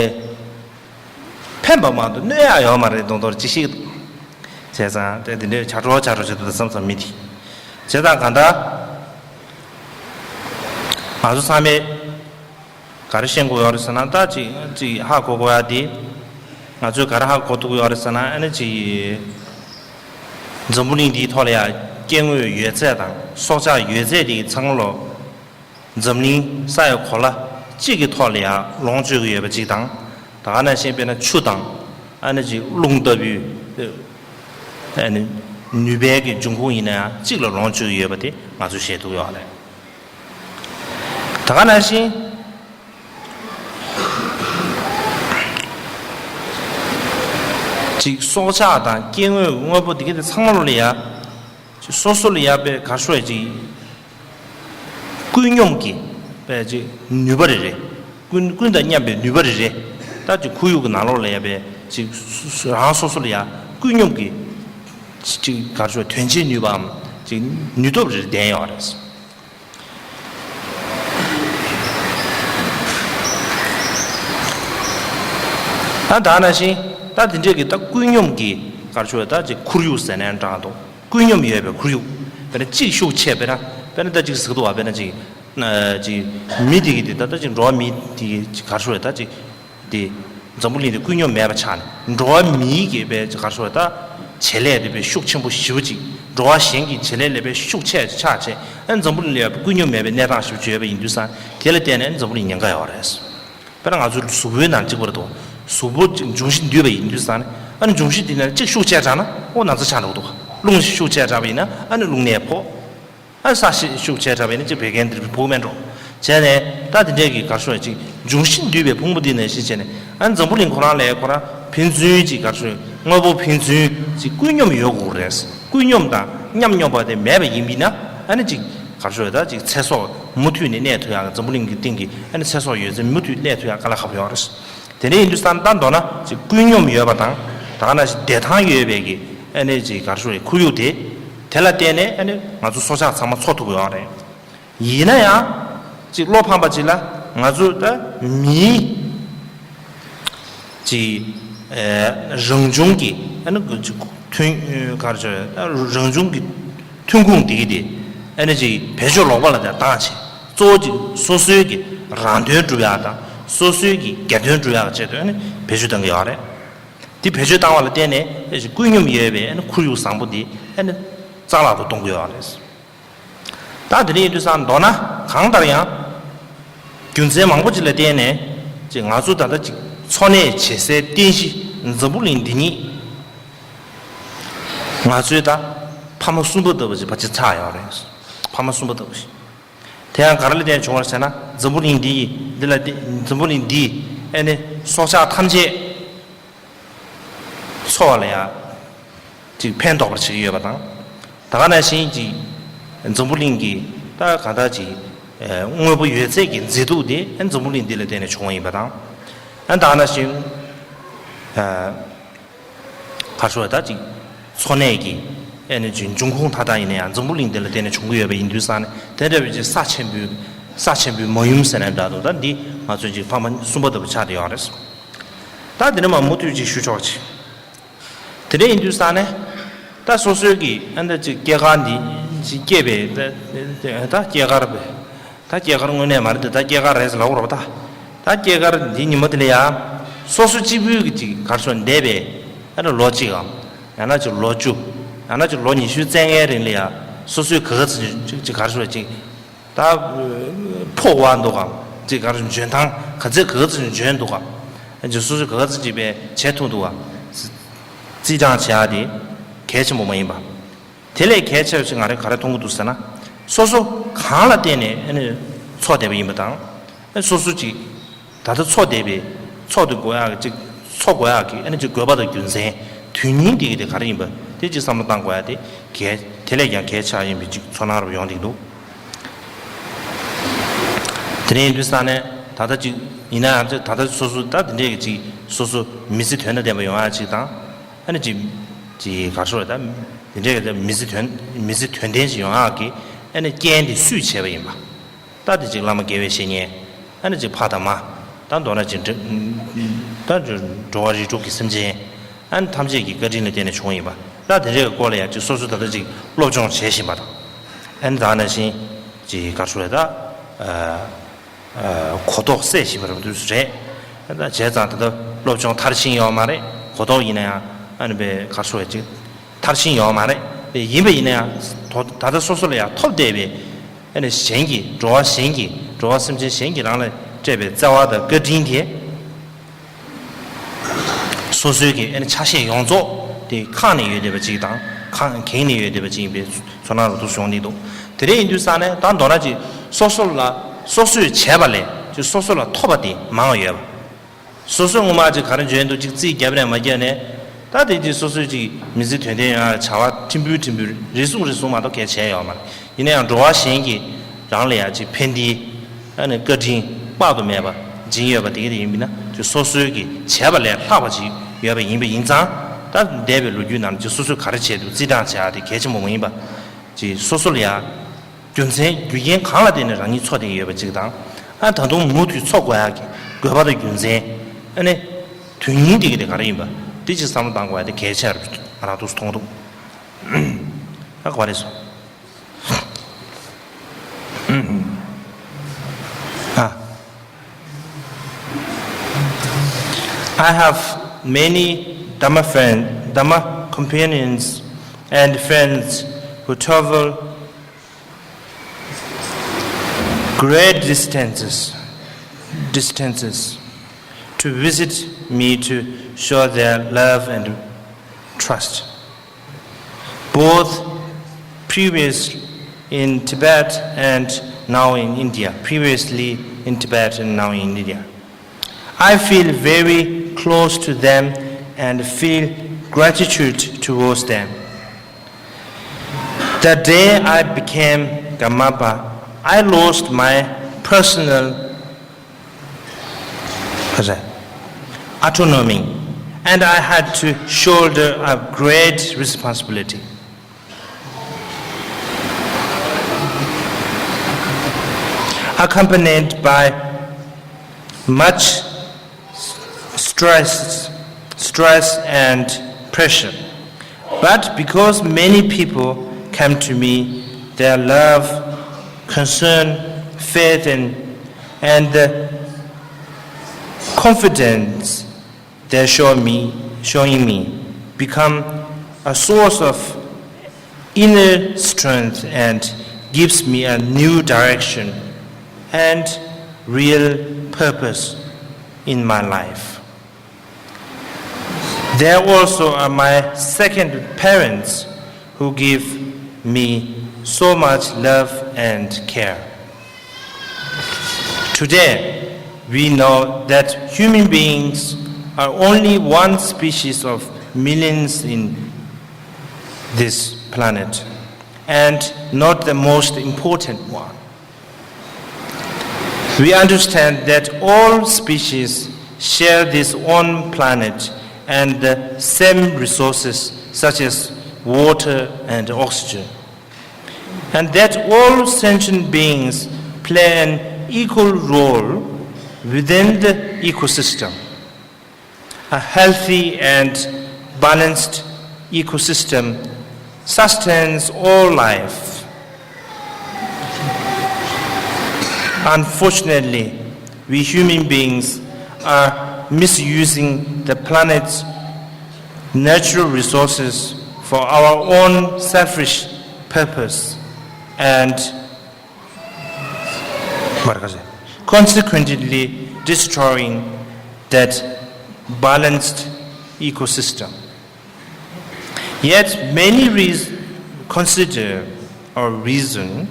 ཕན་པ་མ་གཏོགས་གནོད་ཡག་ཡོད་མ་རེད་མདོག་མདོག་ཅིག་ཤིག་འདུག་བྱས་ཙང་དེ་འདི་འདྲའི་བྱ་སྒྲོ་བྱ་སྒྲོ་བྱེད་དུ་བསམ་བསམ་མི་དེ། བྱས་ཙང་གང་ལྟར། ང་ཚོ་ཚང་མས་ག་རེ་ཤེས་དགོས་ཡོད་རེད་ཟེར་ན། ད་ཅིག་ཅིག་ཧ་གོ་དགོས་ཡ་དེ། ང་ཚོས་ག་རེ་ཧ་གོ་ཐུབ་ཀྱི་ཡོད་རེད་ཟེར་ན། ཨ་ནི་ཅིག་འཛམ་བུ་གླིང་འདིའི་ཐོག་ལ་ཡ་སྐྱེ་དངོས་ཡོད་ཚད་དང་སྲོག་ཆགས་ཡོད་ཚད་དེ་ཚང་མ་ལོ། འཛམ་གླིང་ས་ཡི་གོ་ལ་གཅིག་གི་ཐོག་ལ་ཡང་ལོངས་སྤྱོད་ཀྱི་ཡོད་པ་གཅིག་དང་། ད་ག་ནང་བཞིན་དཔེར་ན་ཆུ་དང་ཨ་ནི་ཅིག་རླུང་ལྟ་བུའི་ཨ་ནི་ནུས་པའི་གི་འབྱུང་ཁུངས་ཡིན་ན་ཡང་གཅིག་ལ་ལོངས་སྤྱོད་ཀྱི་ཡོད་པ་དེ་ང་ཚོས་ཤེས་ཐུབ་ཡོད་རེད། ད་ག་ནང་བཞིན་ཅིག་སྲོག་ཆགས་དང་སྐྱེ་དངོས་དངོས་པོ་དེ་ག་དེ་ཚང་མ་ལ་ཡ། སོ་སོ་ལ་ཡ་པའི་གར་ཤོར་ཅིག་ཀུན་སྙོམས་ཀྱི་པའི་ཅིག་ནུས་པ་རེ་རེ། ཀུན་ཀུན་དང་མཉམ་པའི་ནུས་པ་རེ་རེ། ད་ཅིག་ཁོར་ཡུག་གི་ནང་ལོགས་ལ་ཡ་པའི་ཅིག་སོ་སོ་རང་སོ་སོ་ལ་ཡ་ཀུན་སྙོམས་ཀྱི་ཅིག་གར་ཤོར་དོན་ཆེན་ནུས་པའམ་ཅིག་ནུས་སྟོབས་རེ་རེ་ལྡན་ཡོད་རེད། ད་ད་ནང་བཞིན་ད་དེ་འདྲས་ཀྱི་ད་ཀུན་སྙོམས་ཀྱི་གར་ཤོར་ད་ཅིག་ཁོར་ཡུག་ཟེར་ནའང་འདྲ་འདུག་ཀུན་སྙོམས་ཡོད་པའི་ཁོར་ཡུག་དཔེར་ན་གཅིག་ཤུགས་ཆེ་དཔེར་ན་དཔེར་ན་ད་ཅིག་ཟེར་གི་འདུག་བ། དཔེར་ན་ཅིག་ཅིག་མི་དེ་གི་དེ་ད་ད་ཅིག་འགྲོ་བ་མི་དེ་གི་ཅིག་གར་ཤོར་ད་ཅིག་དེ་འཛམ་བུ་གླིང་དེ་ཀུན་སྙོམས་མེད་པ་ཆགས་ནས་འགྲོ་བ་མིའི་གི་དཔེ་ཅིག་གར་ཤོར་ད་བྱེད་ལས་དེ་དཔེ་ཤུགས་ཆེན་པོ་ཞེ་པོ་ཅིག་འགྲོ་བ་གཞན་གྱི་བྱེད་ལས་ལས་དཔེ་ཤུགས་ཆེ་ཆགས་བྱས། ཨ་འཛམ་བུ་གླིང་ལ་ཡ་ཀུན་སྙོམས་མེད་པའི་གནས་སྟངས་ཞེ་པོ་ཅིག་ཡོད་པ་ཡིན་དུས་ཙང་དེ་ལ་བརྟེན་ནས་འཛམ་བུ་གླིང་ཉེན་ཁ་ཡོད་རེད། དཔེར་ན་ང་ཚོའི་གཟུགས་པོའི་ནང་གཅིག་པར་དུ་གཟུགས་པོ་གཅིག་འབྱུང་བཞི་འདུས་པ་ཡིན་དུས་ཙང་ནས། ཨ་ནི་འབྱུང་བཞི་འདི་ནས་གཅིག་ཤུགས་ཆེ་དྲགས་ན་ཨོ་ན་ཚ་ཆགས་འགྲོ་གི་འདུག་རླུང་ཤུགས་ཆེ་དྲགས་པ་ཡིན་ན་ཨ་ནི་རླུང་ནད་ཕོག་ཨ་ནི་ས་ཤུགས་ཆེ་དྲགས་པ་ཡིན་ན་གཅིག་བད་ཀན་འདི་ཕོག་མེད་འགྲོ། བྱས་ནས་ད་འདི་འདྲས་ཀྱི་གར་ཤོར་གཅིག་འབྱུང་བཞི་འདུས་པའི་ཕུང་པོ་འདི་ནས་གཞི་བྱས་ནས། ཨ་ནི་འཛམ་བུ་གླིང་ཁོ་རང་ལ་ཁོ་རང་ཕན་ཚུན་གཅིག་གར་ཤོར་དངོས་པོ་ཕན་ཚུན་གཅིག་ཀུན་སྙོམས་ཡོད་དགོས་རེད། ཀུན་སྙོམས་དང་མཉམ་སྙོམས་པ་དེ་མེད་པ་ཡིན་པ་ཡིན་ན། ཨ་ནི་གཅིག་གར་ཤོར་ད་གཅིག་ཚེ་སྲོག་མུ་མཐུད་ནས་གནས་ཐུབ་ཡག་འཛམ་བུ་གླིང་གི་སྟེང་གི་ཨ་ནི་ཚེ་སྲོག་ཡོད་ཚད་མུ་མཐུད་གནས་ཐུབ་ཡག་དཀའ་ལས་ཁག་པོ་ཡོད་རེད། དེ་འདྲ་ཡིན་དུས་ཙང་ད་མདོར་ན་གཅིག་ཀུན་སྙོམས་ཡོད་པ་དང་། ད་ག་ནང་བཞིན་བདེ་ཐང་ཡོད་པའི་གི་ཨ་ནི་གཅིག་གར་ཤོར་བའི་ཁོར་ཡུག་དེ། དེ་ལ་བརྟེན་ནས་ཨ་ནི་ང་ཚོ་སྲོག་ཆགས་ཚང་མ་འཚོ་ཐུབ་ཀྱི་ཡོད་རེད། ཡིན་ན་ཡང་། གཅིག་བློ་ཕམ་པ་ཅིག་ལ་ང་ཚོ་ད་མིའི་གཅིག་ཨེ་རང་བྱུང་གི་ཨ་ནི་གཅིག་ཐོན་ག་རེ་ཟེར་ད་རང་བྱུང་གི་ཐོན་ཁུངས་དེ་གི་དེ་ཨ་ནི་གཅིག་བེད་སྤྱོད་ལོག་པ་ལ་དེ་བཏང་བྱས། གཙོ་བོ་གཅིག་སོ་སོའི་གི་རང་དོན་སྒྲུབ་ཡག་དང་སོ་སོའི་གི་སྒེར་དོན་སྒྲུབ་ཡག་ཆེད་དུ་ཨ་ནི་བེད་སྤྱོད་གཏང་གི་ཡོད་རེད། དེ་བེད་སྤྱོད་བཏང་བ་ལ་བརྟེན་ནས་ཀུན་སྙོམས་ཡོད་པའི་ཁོར་ཡུག་བཟང་པོ་དེ་ཨ་ནི་རྩ་བརླག་ཏུ་གཏོང་གི་ཡོད་རེད། ད་དེ་འདྲ་ཡིན་དུས་ཙང་མདོར་ན་གང་ལྟར་ཡང་རྒྱུ་མཚན་མང་པོ་ཅིག་ལ་བརྟེན་ནས་ཅིག་ང་ཚོ་ད་ལྟ་ཅིག་འཚོ་གནས་བྱེད་སའི་རྟེན་གཞི་འཛམ་བུ་གླིང་འདི་ཉིད་ང་ཚོའི་ད་ཕ་མ་གསུམ་པ་ལྟ་བུ་ཅིག་ཕལ་ཆེར་ཆགས་ཡོད་རེད། ཕ་མ་གསུམ་པ་ལྟ་བུ་ཞིག་དེ་ཡང་ག་རེ་ལ་བརྟེན་བྱུང་བ་ཟེར་ན་འཛམ་བུ་གླིང་འདི་ཡི་འདི་ལ་བརྟེན་འཛམ་བུ་གླིང་འདིས་ཨ་ནི་སྲོག་ཆགས་ཐམས་ཅད་འཚོ་བ་ལ་ཡང་ཅིག་ཕན་འདོགས་པར་བྱེད་ཀྱི་ཡོད་པ་དང་། ད་ག་ནང་བཞིན་ཅིག་འཛམ་བུ་གླིང་གི་ད་གང་ལྟར་ཅིག་དངོས་པོ་ཡོད་ཚད་ཀྱི་མཛེས་སྡུག་དེ་འཛམ་བུ་གླིང་འདི་ལ་བརྟེན་ནས་བྱུང་བ་ཡིན་པ་དང་། ཨ་ད་ག་ནང་བཞིན་ག་རེ་ཞུ་དགོས་རེད། ད་ཅིག་འཚོ་གནས་ཀྱི་ཨ་ནི་ཅིག་འབྱུང་ཁུངས་མཐའ་དག་ཡིན་ན་ཡང་འཛམ་བུ་གླིང་འདི་ལ་བརྟེན་ནས་བྱུང་གི་ཡོད་པ་ཡིན་དུས་ཙང་ནས་དེ་འདྲ་བའི་ཅིག་ས་ཆེན་པོའི་ས་ཆེན་པོའི་མ་ཡུམ་ཟེར་ན་འདྲ་འདུག་ད་འདི་ང་ཚོའི་ཅིག་ཕ་མ་གསུམ་པ་ལྟ་བུ་ཆགས་བསྡད་ཡོད་རེད། ད་འདི་ནས་མར་མུ་མཐུད་ཅིག་ཞུ་ཆོག་ཅིག་དེ་འདྲ་ཡིན་དུས་ཙང་ནས་ད་སོ་སོའི་གི་ཨ་འདྲ་ཅིག་སྐྱེས་སྐར་འདི་ཅིག་སྐྱེས་པའི་ད་ད་སྐྱེས་སྐར་བས་ད་སྐྱེས་སྐར་དངོས་གནས་མ་རེད་དེ་ད་སྐྱེས་སྐར་རེད་ཟེར་ལབ་དགོས་རེད་པ། ད་ད་སྐྱེས་སྐར་འདི་ཉིན་མོ་དེ་ལ་ཡང་སོ་སོ་གཅིག་པུའི་གི་ཅིག་ག་རེ་ཞུ་འདས་པའི་ཨ་འདྲ་ལོ་གཅིག་གམ་ཡང་ན་ཅིག་ལོ་བཅུ་ཡང་ན་ཅིག་ལོ་ཉི་ཤུ་རྩ་ལྔའི་རིང་ལ་ཡང་སོ་སོའི་ག་ག་ཚོད་ཅིག་ཅིག་ག་རེ་ཞུ་ཅིག་ད་ཕོག་པ་འདུག་གམ། ཅིག་ག་རེ་འཇོན་ཐང་ག་ཚད་ག་ཚོད་འཇོན་འདུག་གམ། ཅིག་སོ་སོས་ག་ཚོད་ཅིག་པའི་བྱེད་ཐུབ་འདུག་གམ། རྩིས་གྲངས་བྱེད་ཡག་དེ་གལ་ཆེན་པོ་མ་ཡིན་པ། དེ་ལས་གལ་ཆེ་བ་ཞིག་ང་རང་ག་རེ་མཐོང་གི་འདུག་ཟེར་ན། སོ་སོ་གང་ལ་བརྟེན་ནས་ཨ་ནི་འཚོ་བསྡད་པ་ཡིན་པ་དང་། ཨ་ནི་སོ་སོ་ཅིག་ད་ལྟ་འཚོ་བསྡད་པའི་འཚོ་དེ་དགོས་ཡག་གི་ཅིག་འཚོ་དགོས་ཡག་གི་ཨ་ནི་ཅིག་དགོས་པ་དང་རྒྱུ་མཚན་དོན་སྙིང་དེ་གི་དེ་ག་རེ་ཡིན་པ་དེ་ཅིག་བསམ་བློ་བཏང་དགོས་ཡག་དེ་གལ་དེ་ལས་ཀྱང་གལ་ཆེ་བ་ཡིན་པའི་ཅིག་ཚོར་སྣང་རུ་ཡོང་གི་འདུག་དེ་ནས་ཡིན་དུས་ཙང་ནས་ད་ལྟ་ཅིག་ཡིན་ན་ཡང་ད་ལྟ་སོ་སོ་ད་དེ་འདྲས་ཀྱི་ཅིག་སོ་སོ་མི་ཚེ་དོན་དང་ལྡན་པ་ཡོང་ཡག་ཅིག་དང་། ཨ་ནི་ཅིག་ཅིག་ག་རེ་ཞུ་དགོས་རེད་ད། དེ་འདྲས་ཀྱི་མི་ཚེ་དོན་མི་ཚེ་དོན་ལྡན་ཅིག་ཡོང་ཡག་གི་ཨ་ནི་རྐྱེན་དེ་སུས་བྱས་པ་ཡིན་པ། ད་དེ་ཅིག་བླ་མ་དགེ་བའི་བཤེས་གཉེན། ཨ་ནི་ཅིག་ཕ་དང་མ། ད་མདོར་ན་ཅིག་འགྲོ་ད་འགྲོ་བ་རིགས་དྲུག་གི་སེམས་ཅན། ཨ་ནི་ཐམས་ཅད་ཀྱི་བཀའ་དྲིན་ལ་བརྟེན་ནས་བྱུང་བ་ཡིན་པ། ད་དེ་འདྲའི་སྐོར་ལ་ཡང་ཅིག་སོ་སོ་ད་ལྟ་ཅིག་སློབ་སྦྱོང་བྱེད་བཞིན་པ་དང་། ཨ་ནི་ད་ནང་བཞིན་ཅིག་ག་རེ་ཞུ་དགོས་རེད་ད། གོ་རྟོགས་སད་བཞིན་པ་རེད་འདུག་རེད། ད་བྱས་ཙང་ད་ལྟ་སློབ་སྦྱོང་མཐར་ཕྱིན་ཡོད་མ་རེད། གོ་རྟོགས་ཡིན་ན་ཡང་ཨ་ནི་པའི་ག་རེ་ཞུ་དགོས་རེད་ཅིག་མཐར་ཕྱིན་ཡོད་མ་རེད། དེ་ཡིན་པ་ཡིན་ན་ཡང་ད་ལྟ་སོ་སོ་ལ་ཡང་ཐོབ་བསྡད་པའི་ཨ་ནི་གཞན་གྱིས་འགྲོ་བ་གཞན་གྱིས་འགྲོ་བ་སེམས་ཅན་གཞན་གྱིས་རང་ལ་སྤྲད་པའི་བརྩེ་བ་དང་བཀའ་དྲིན་དེ། སོ་སོའི་གི་ཨ་ནི་ཆ་ཤས་ཡོངས་རྫོགས་དེ་ཁེངས་ནས་ཡོད་བསྡད་པ་ཅིག་དང་ཁེངས་ཁེངས་ནས་ཡོད་བསྡད་པ་ཅིག་ཡིན་པའི་ཚོར་སྣང་རུ་འདུག་བྱུང་ནས་འདུག་དེ་འདྲ་ཡིན་དུས་ཙང་ནས་ད་མདོར་ན་ཅིག་སོ་སོ་ལ་སོ་སོས་བྱས་པ་ལས་ཅིག་སོ་སོ་ལ་ཐོབ་པ་དེ་མང་བ་ཡོད་པ། སོ་སོས་སྔོན་མ་ཅིག་ག་རེ་འཇོན་འདུག་ཅིག་རྩིས་བརྒྱབ་ནས་མ་བརྒྱབ་ནས། ད་དེ་ཅིག་སོ་སོའི་ཅིག་མི་ཚེ་དོན་ལྡན་ཡོང་ཡག་བྱ་བ་ཕྲན་བུ་ཕྲན་བུ་རེ་ཟུང་རེ་ཟུང་མ་གཏོགས་གལ་ཆེ་ཡོད་མ་རེད། ཡིན་ན་ཡང་འགྲོ་བ་གཞན་གྱིས་རང་ལ་ཡང་ཅིག་ཕན་བདེའི་ཨ་ནི་བཀའ་དྲིན་དཔག་ཏུ་མེད་པ་སྦྱིན་ཡོད་པ་དེ་ག་དེ་ཡིན་པས་ན་ཅིག་སོ་སོའི་གི་བྱས་པ་ལས་ལྷག་པ་ཅིག་ཡོད་པ་ཡིན་པ་ཡིན་ཙང་། ད་འདས་པའི་ལོ་རྒྱུས་ནང་ཅིག་སོ་སོས་ག་རེ་བྱས་འདུག་རྩིས་སྤྲད་བྱ་ཡག་དེ་གལ་ཆེན་པོ་མ་ཡིན་པ། ཅིག་སོ་སོ་ལ་ཡང་རྒྱུ་མཚན་རྒྱུ་རྐྱེན་གང་ལ་བརྟེན་ནས་རང་ཉིད་འཚོ་བསྡད་ཀྱི་ཡོད་པ་ཅིག་དང་། ཨ་ད་དུང་མུ་མཐུད་འཚོ་དགོས་ཡག་གི་དགོས་པ་དང་རྒྱུ་མཚན། ཨ་ནི་དོན་སྙིང་དེ་ག་དེ་ག་རེ་ཡིན་པ་དེ་ཅིག་བསམ་བློ་བཏང་དགོས་ཡག་དེ་གལ་ཆེ་བ་རང་དུ་མཐོང་འདུག་ཨ་ག་པར་རེད་སོང་། ཨ། I have many Dhamma friends, Dhamma companions and friends who travel great distances, distances to visit me to show their love and trust. Both previous in Tibet and now in India, previously in Tibet and now in India. I feel very close to them and feel gratitude towards them. The day I became Karmapa, I lost my personal autonomy and I had to shoulder a great responsibility, accompanied by much stress, stress and pressure. But because many people came to me, their love, concern, faith, and, and the confidence they show me showing me, become a source of inner strength and gives me a new direction and real purpose in my life. There also are my second parents who give me so much love and care. Today, we know that human beings are only one species of millions in this planet and not the most important one. We understand that all species share this one planet and the same resources such as water and oxygen, and that all sentient beings play an equal role within the ecosystem. A healthy and balanced ecosystem sustains all life. Unfortunately, we human beings are misusing the planet's natural resources for our own selfish purpose and consequently destroying that balanced ecosystem. Yet many reas- consider or reason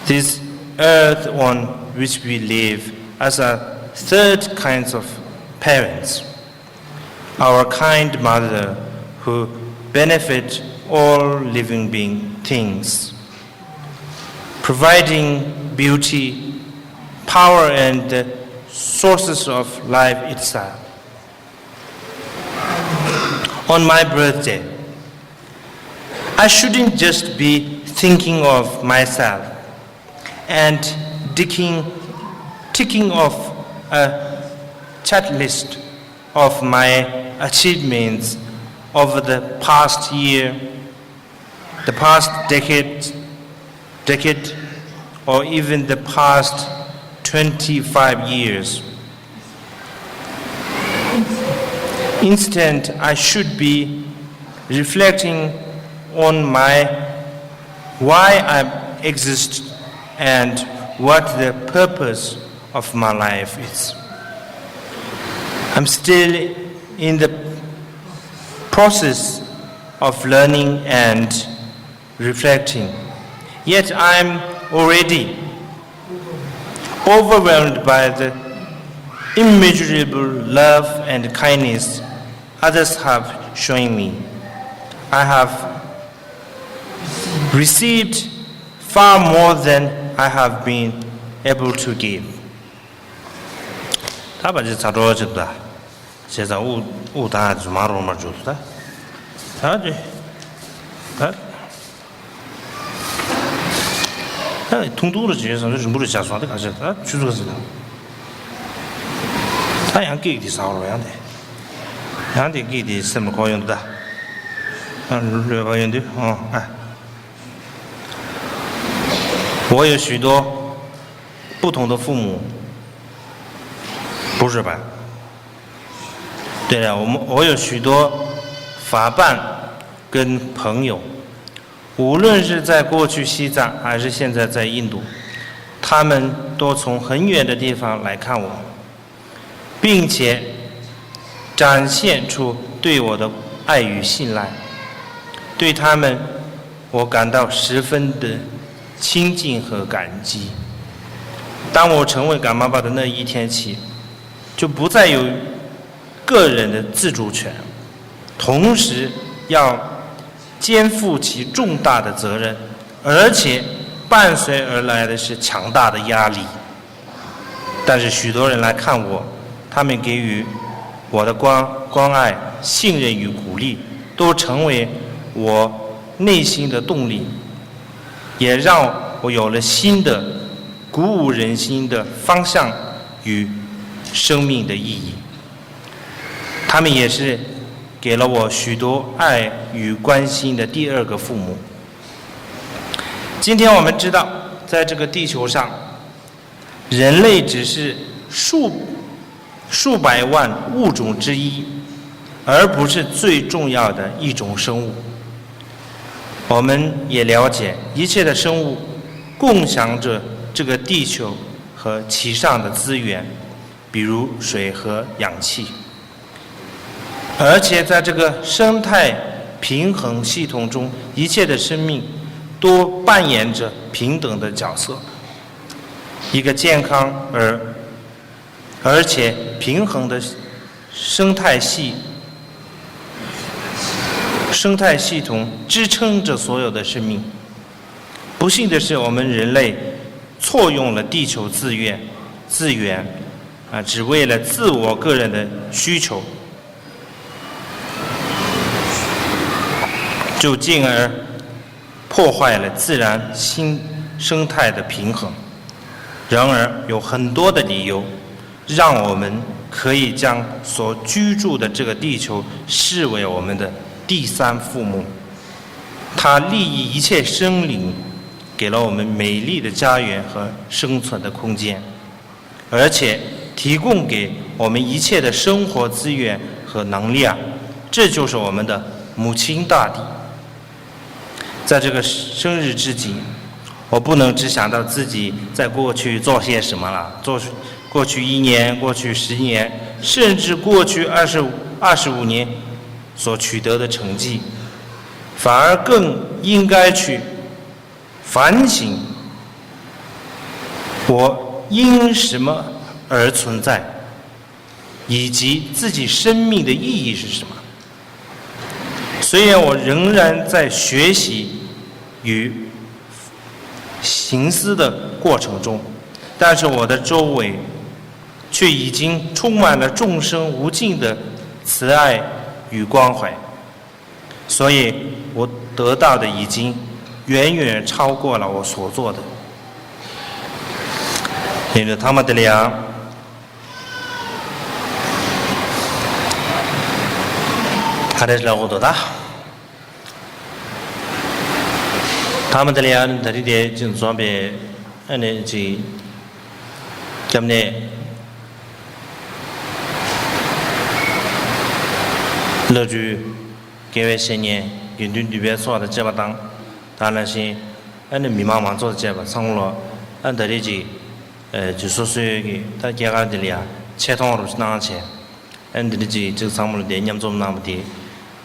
this earth on which we live as a third kinds of parents, our kind mother who benefit all living being things, providing beauty, power, and the sources of life itself. On my birthday, I shouldn't just be thinking of myself and ticking, ticking off a checklist of my achievements over the past year, the past decade, decade, or even the past twenty-five years. Instead, I should be reflecting on my why I exist and what the purpose of my life is. I'm still in the process of learning and reflecting. Yet I'm already overwhelmed by the immeasurable love and kindness others have shown me. I have received far more than I have been able to give. ད་བ་ཅི་ཚ་གྲོགས་ཅིག་ད། བྱས་ཙང་དབུགས་དབུགས་བཏང་ཡ་དེ་ཚོ་མར་རོ་མར་འཇུག་ད། ད་དེ། ད། ད་ཐུང་ཐུང་རུ་བྱས་ཙང་རིང་པོ་རུ་བྱས་སོང་། དེ་ག་ཚོད་ད་ཆུ་ཚོད་ག་ཚོད་ད། ད་ཡང་ཀེག་དེ་ཟ་བར་ཡང་དེ། ཡང་དེ་ཀེག་དེ་སེམས་ལ་འཁོར་ཡོང་དུ་ད། ལོས་པ་ཡོང་དུས་ཨ། 我有许多不同的父母，不是吧？对了，我们我有许多法伴跟朋友，无论是在过去西藏，还是现在在印度，他们都从很远的地方来看我，并且展现出对我的爱与信赖。对他们，我感到十分的亲近和感激。当我成为 Karmapa 的那一天起，就不再有个人的自主权，同时要肩负起重大的责任，而且伴随而来的是强大的压力。但是许多人来看我，他们给予我的关关爱、信任与鼓励，都成为我内心的动力，也让我有了新的鼓舞人心的方向与生命的意义。他们也是给了我许多爱与关心的第二个父母。今天我们知道，在这个地球上，人类只是数数百万物种之一，而不是最重要的一种生物。我们也了解，一切的生物共享着这个地球和其上的资源，比如水和氧气。而且在这个生态平衡系统中，一切的生命都扮演着平等的角色。一个健康而而且平衡的生态系生态系统支撑着所有的生命。不幸的是，我们人类错用了地球资源资源啊，只为了自我个人的需求，就进而破坏了自然新生态的平衡。然而，有很多的理由，让我们可以将所居住的这个地球视为我们的第三父母。它利益一切生灵，给了我们美丽的家园和生存的空间。而且提供给我们一切的生活资源和能力啊，这就是我们的母亲大地。在这个生日之际，我不能只想到自己在过去做些什么了，做过去一年、过去十年，甚至过去二十五、二十五年所取得的成绩，反而更应该去反省我因什么而存在，以及自己生命的意义是什么。虽然我仍然在学习与行思的过程中，但是我的周围却已经充满了众生无尽的慈爱与关怀。 所以我得到的已经远远超过了我所做的。 ཡིན་ནའི་ཐ་མ་དེ་ལ་ཡང་ཨ་རེ་ལ་འོ་དོ་ད། ཐ་མ་དེ་ལ་ཡང་ད་རེས་དེ་ཅིག་འཛོམས་པའི་ཨ་ནི་ཅིག་སྐྱབས་གནས། བླ་སྤྲུལ། དགེ་བའི་བཤེས་གཉེན། དགེ་འདུན་འདུས་པའི་ཚོགས་དང་བཅས་པ་དང་། དེ་ནང་བཞིན་ཨ་ནི་མི་མང་མང་ཚོགས་དང་བཅས་པ་ཚང་མ་ལ་ཨ་ད་རེས་ཀྱི་ཨ་ཅིག་སོ་སོའི་གི་ད་སྐྱེས་སྐར་འདི་ལ་ཡང་ཆེ་མཐོང་རུ་གནང་བྱས། ཨ་འདི་འདྲ་ཅིག་ཅིག་ཚང་མ་ལ་དེ་མཉམ་འཛོམས་གནང་བ་དེ་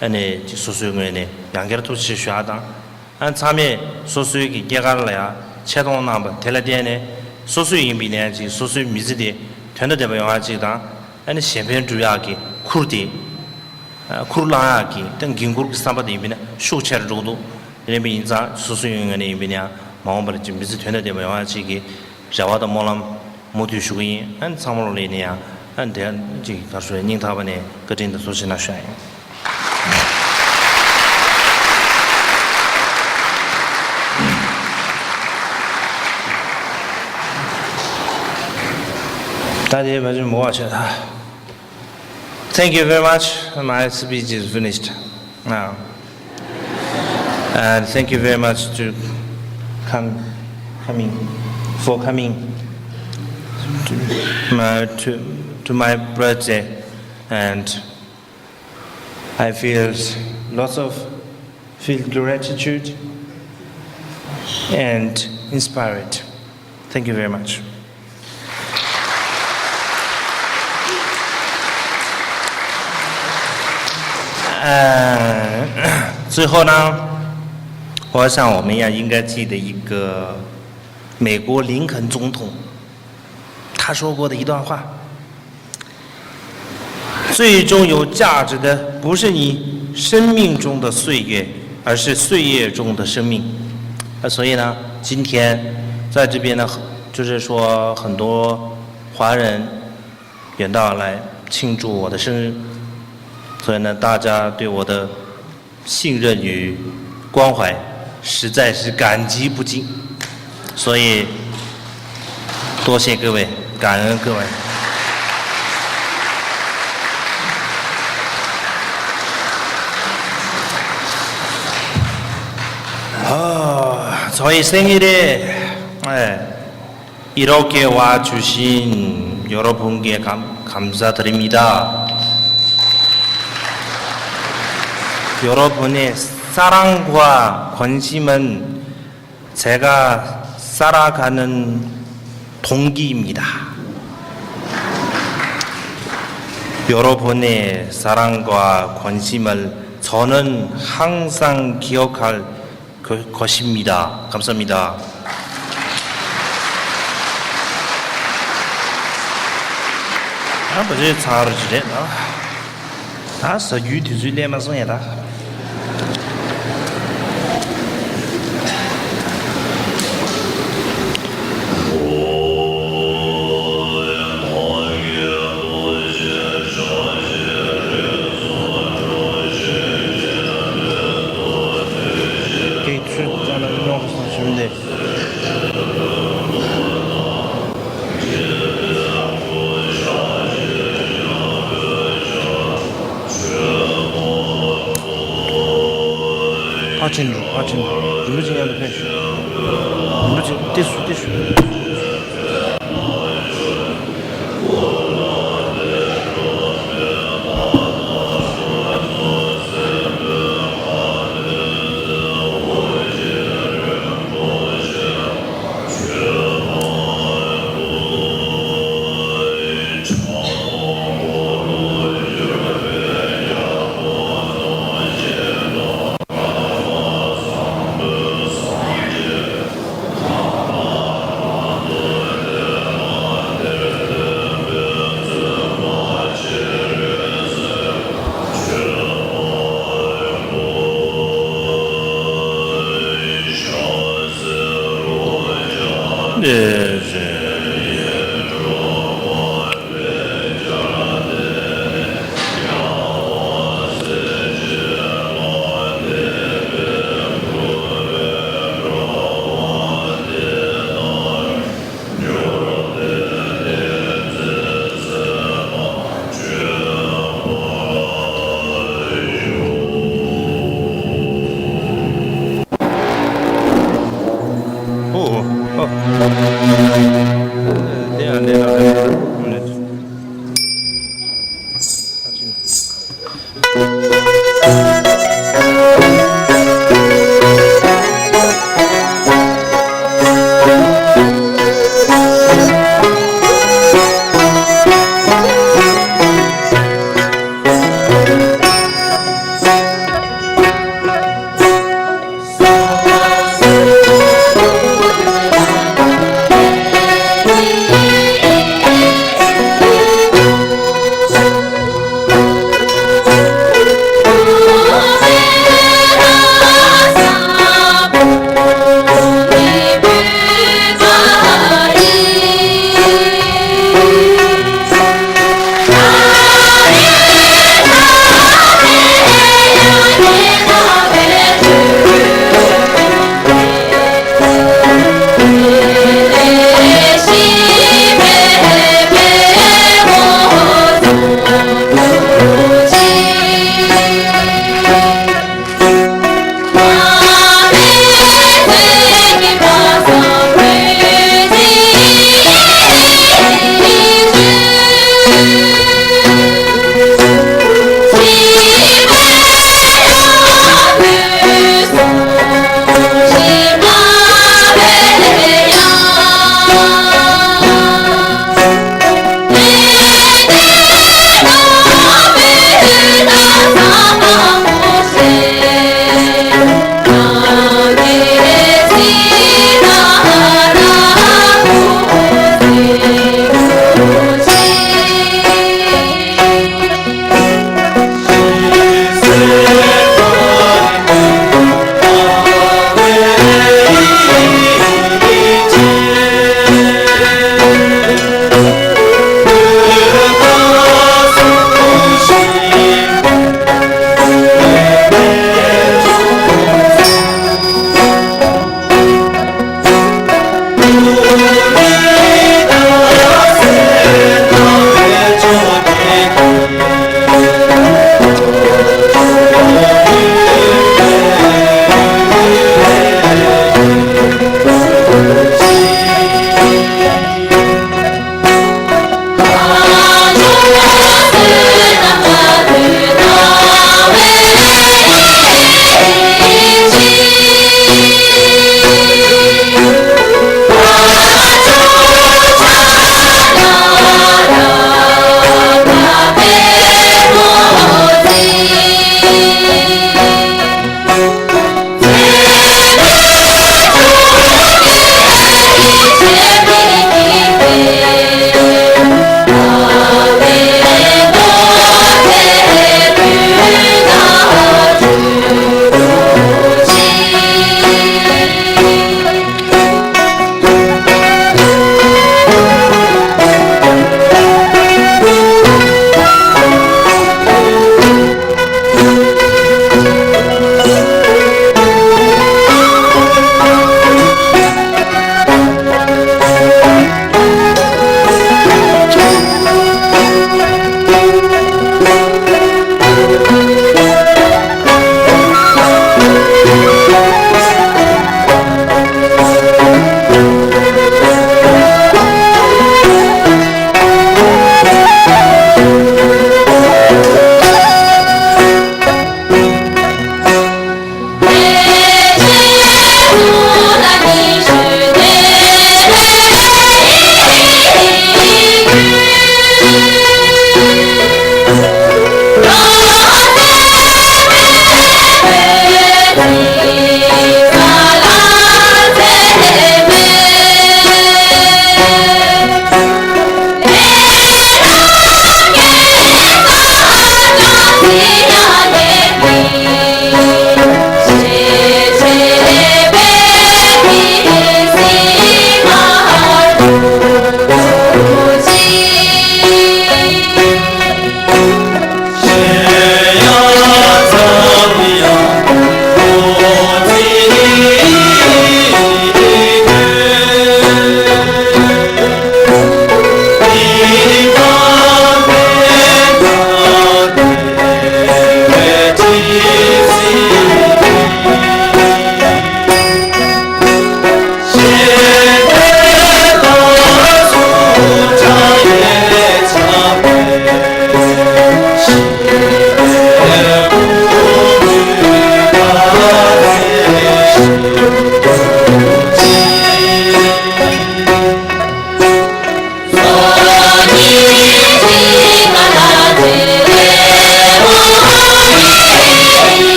ཨ་ནི་ཅིག་སོ་སོའི་ངོས་ནས་ཡང་བསྐྱར་ཐུགས་རྗེ་ཆེ་ཞུ་ཡག་དང་། ཨ་ཚང་མས་སོ་སོའི་གི་སྐྱེས་སྐར་ལ་ཡང་ཆེ་མཐོང་གནང་བ་དེ་ལ་བརྟེན་ནས་སོ་སོ་ཡིན་པའི་ནས་ཅིག་སོ་སོའི་མི་ཚེ་དེ་དོན་དང་ལྡན་པ་ཡོང་ཡག་ཅིག་དང་། ཨ་ནི་གཞན་ཕན་སྒྲུབ་ཡག་གི་ཁུར་དེ། ཁུར་བླངས་ཡག་གི་ད་འགན་འཁུར་གྱི་བསམ་པ་དེ་ཡིན་པས་ན་ཤུགས་ཆེ་རུ་འགྲོ་གི་འདུག་དེ་ཡིན་པ་ཡིན་ཙང་སོ་སོའི་ངོས་ནས་ཡིན་པས་ན་མ་འོངས་པར་ཅིག་མི་ཚེ་དོན་དང་ལྡན་པ་ཡོང་ཡག་ཅིག་གི་རེ་བ་དང་སྨོན་ལམ་མུ་མཐུད་ཞུ་གི་ཡིན། ཨ་ནི་ཚང་མ་ལོ་ལས་ནས་ཡང་ཨ་ནི་དེ་ཅིག་ག་རེ་ཞུ་རེད། སྙིང་ཐག་པ་ནས་བཀའ་དྲིན་དང་ཐུགས་རྗེ་གནང་ཞུ་ཡག་ཡིན། ད་དེ་བ་ཅིག་མོ་བ་བྱས་ད། Thank you very much. My speech is finished now. And thank you very much to come, coming, for coming to my, to, to my birthday. And I feel lots of, feel gratitude and inspired. Thank you very much. 呃，最后呢，我想我们也应该记得一个美国林肯总统，他说过的一段话。最终有价值的不是你生命中的岁月，而是岁月中的生命。啊，所以呢，今天在这边呢，就是说很多华人远道来庆祝我的生日，所以呢，大家对我的信任与关怀，实在是感激不尽。所以，多谢各位，感恩各位。아, 저희 생일에, 예, 이렇게 와주신 여러분께 감, 감사드립니다. 여러분의 사랑과 관심은 제가 살아가는 동기입니다. 여러분의 사랑과 관심을 저는 항상 기억할 그 것입니다. 감사합니다. ད་བོད་ཆས་ཚང་རུ་ཅི་རེད་ན། ད་ཟ་རྒྱུའི་དུས་ཚོད་སླེབས་མ་སོང་ཡ་ད། དེ་ཚོད་ཙམ་ལ་རྙོག་སོང་ཞུ་འདི། ཕར་ཕྱིན་འགྲོ། ཕར་ཕྱིན་འགྲོ། རིན་པོ་ཆེ་མཉམ་དུ་ཕེབས་ཤོག་རིན་པོ་ཆེ་ཏོག་ཙམ་ཏོག་ཙམ།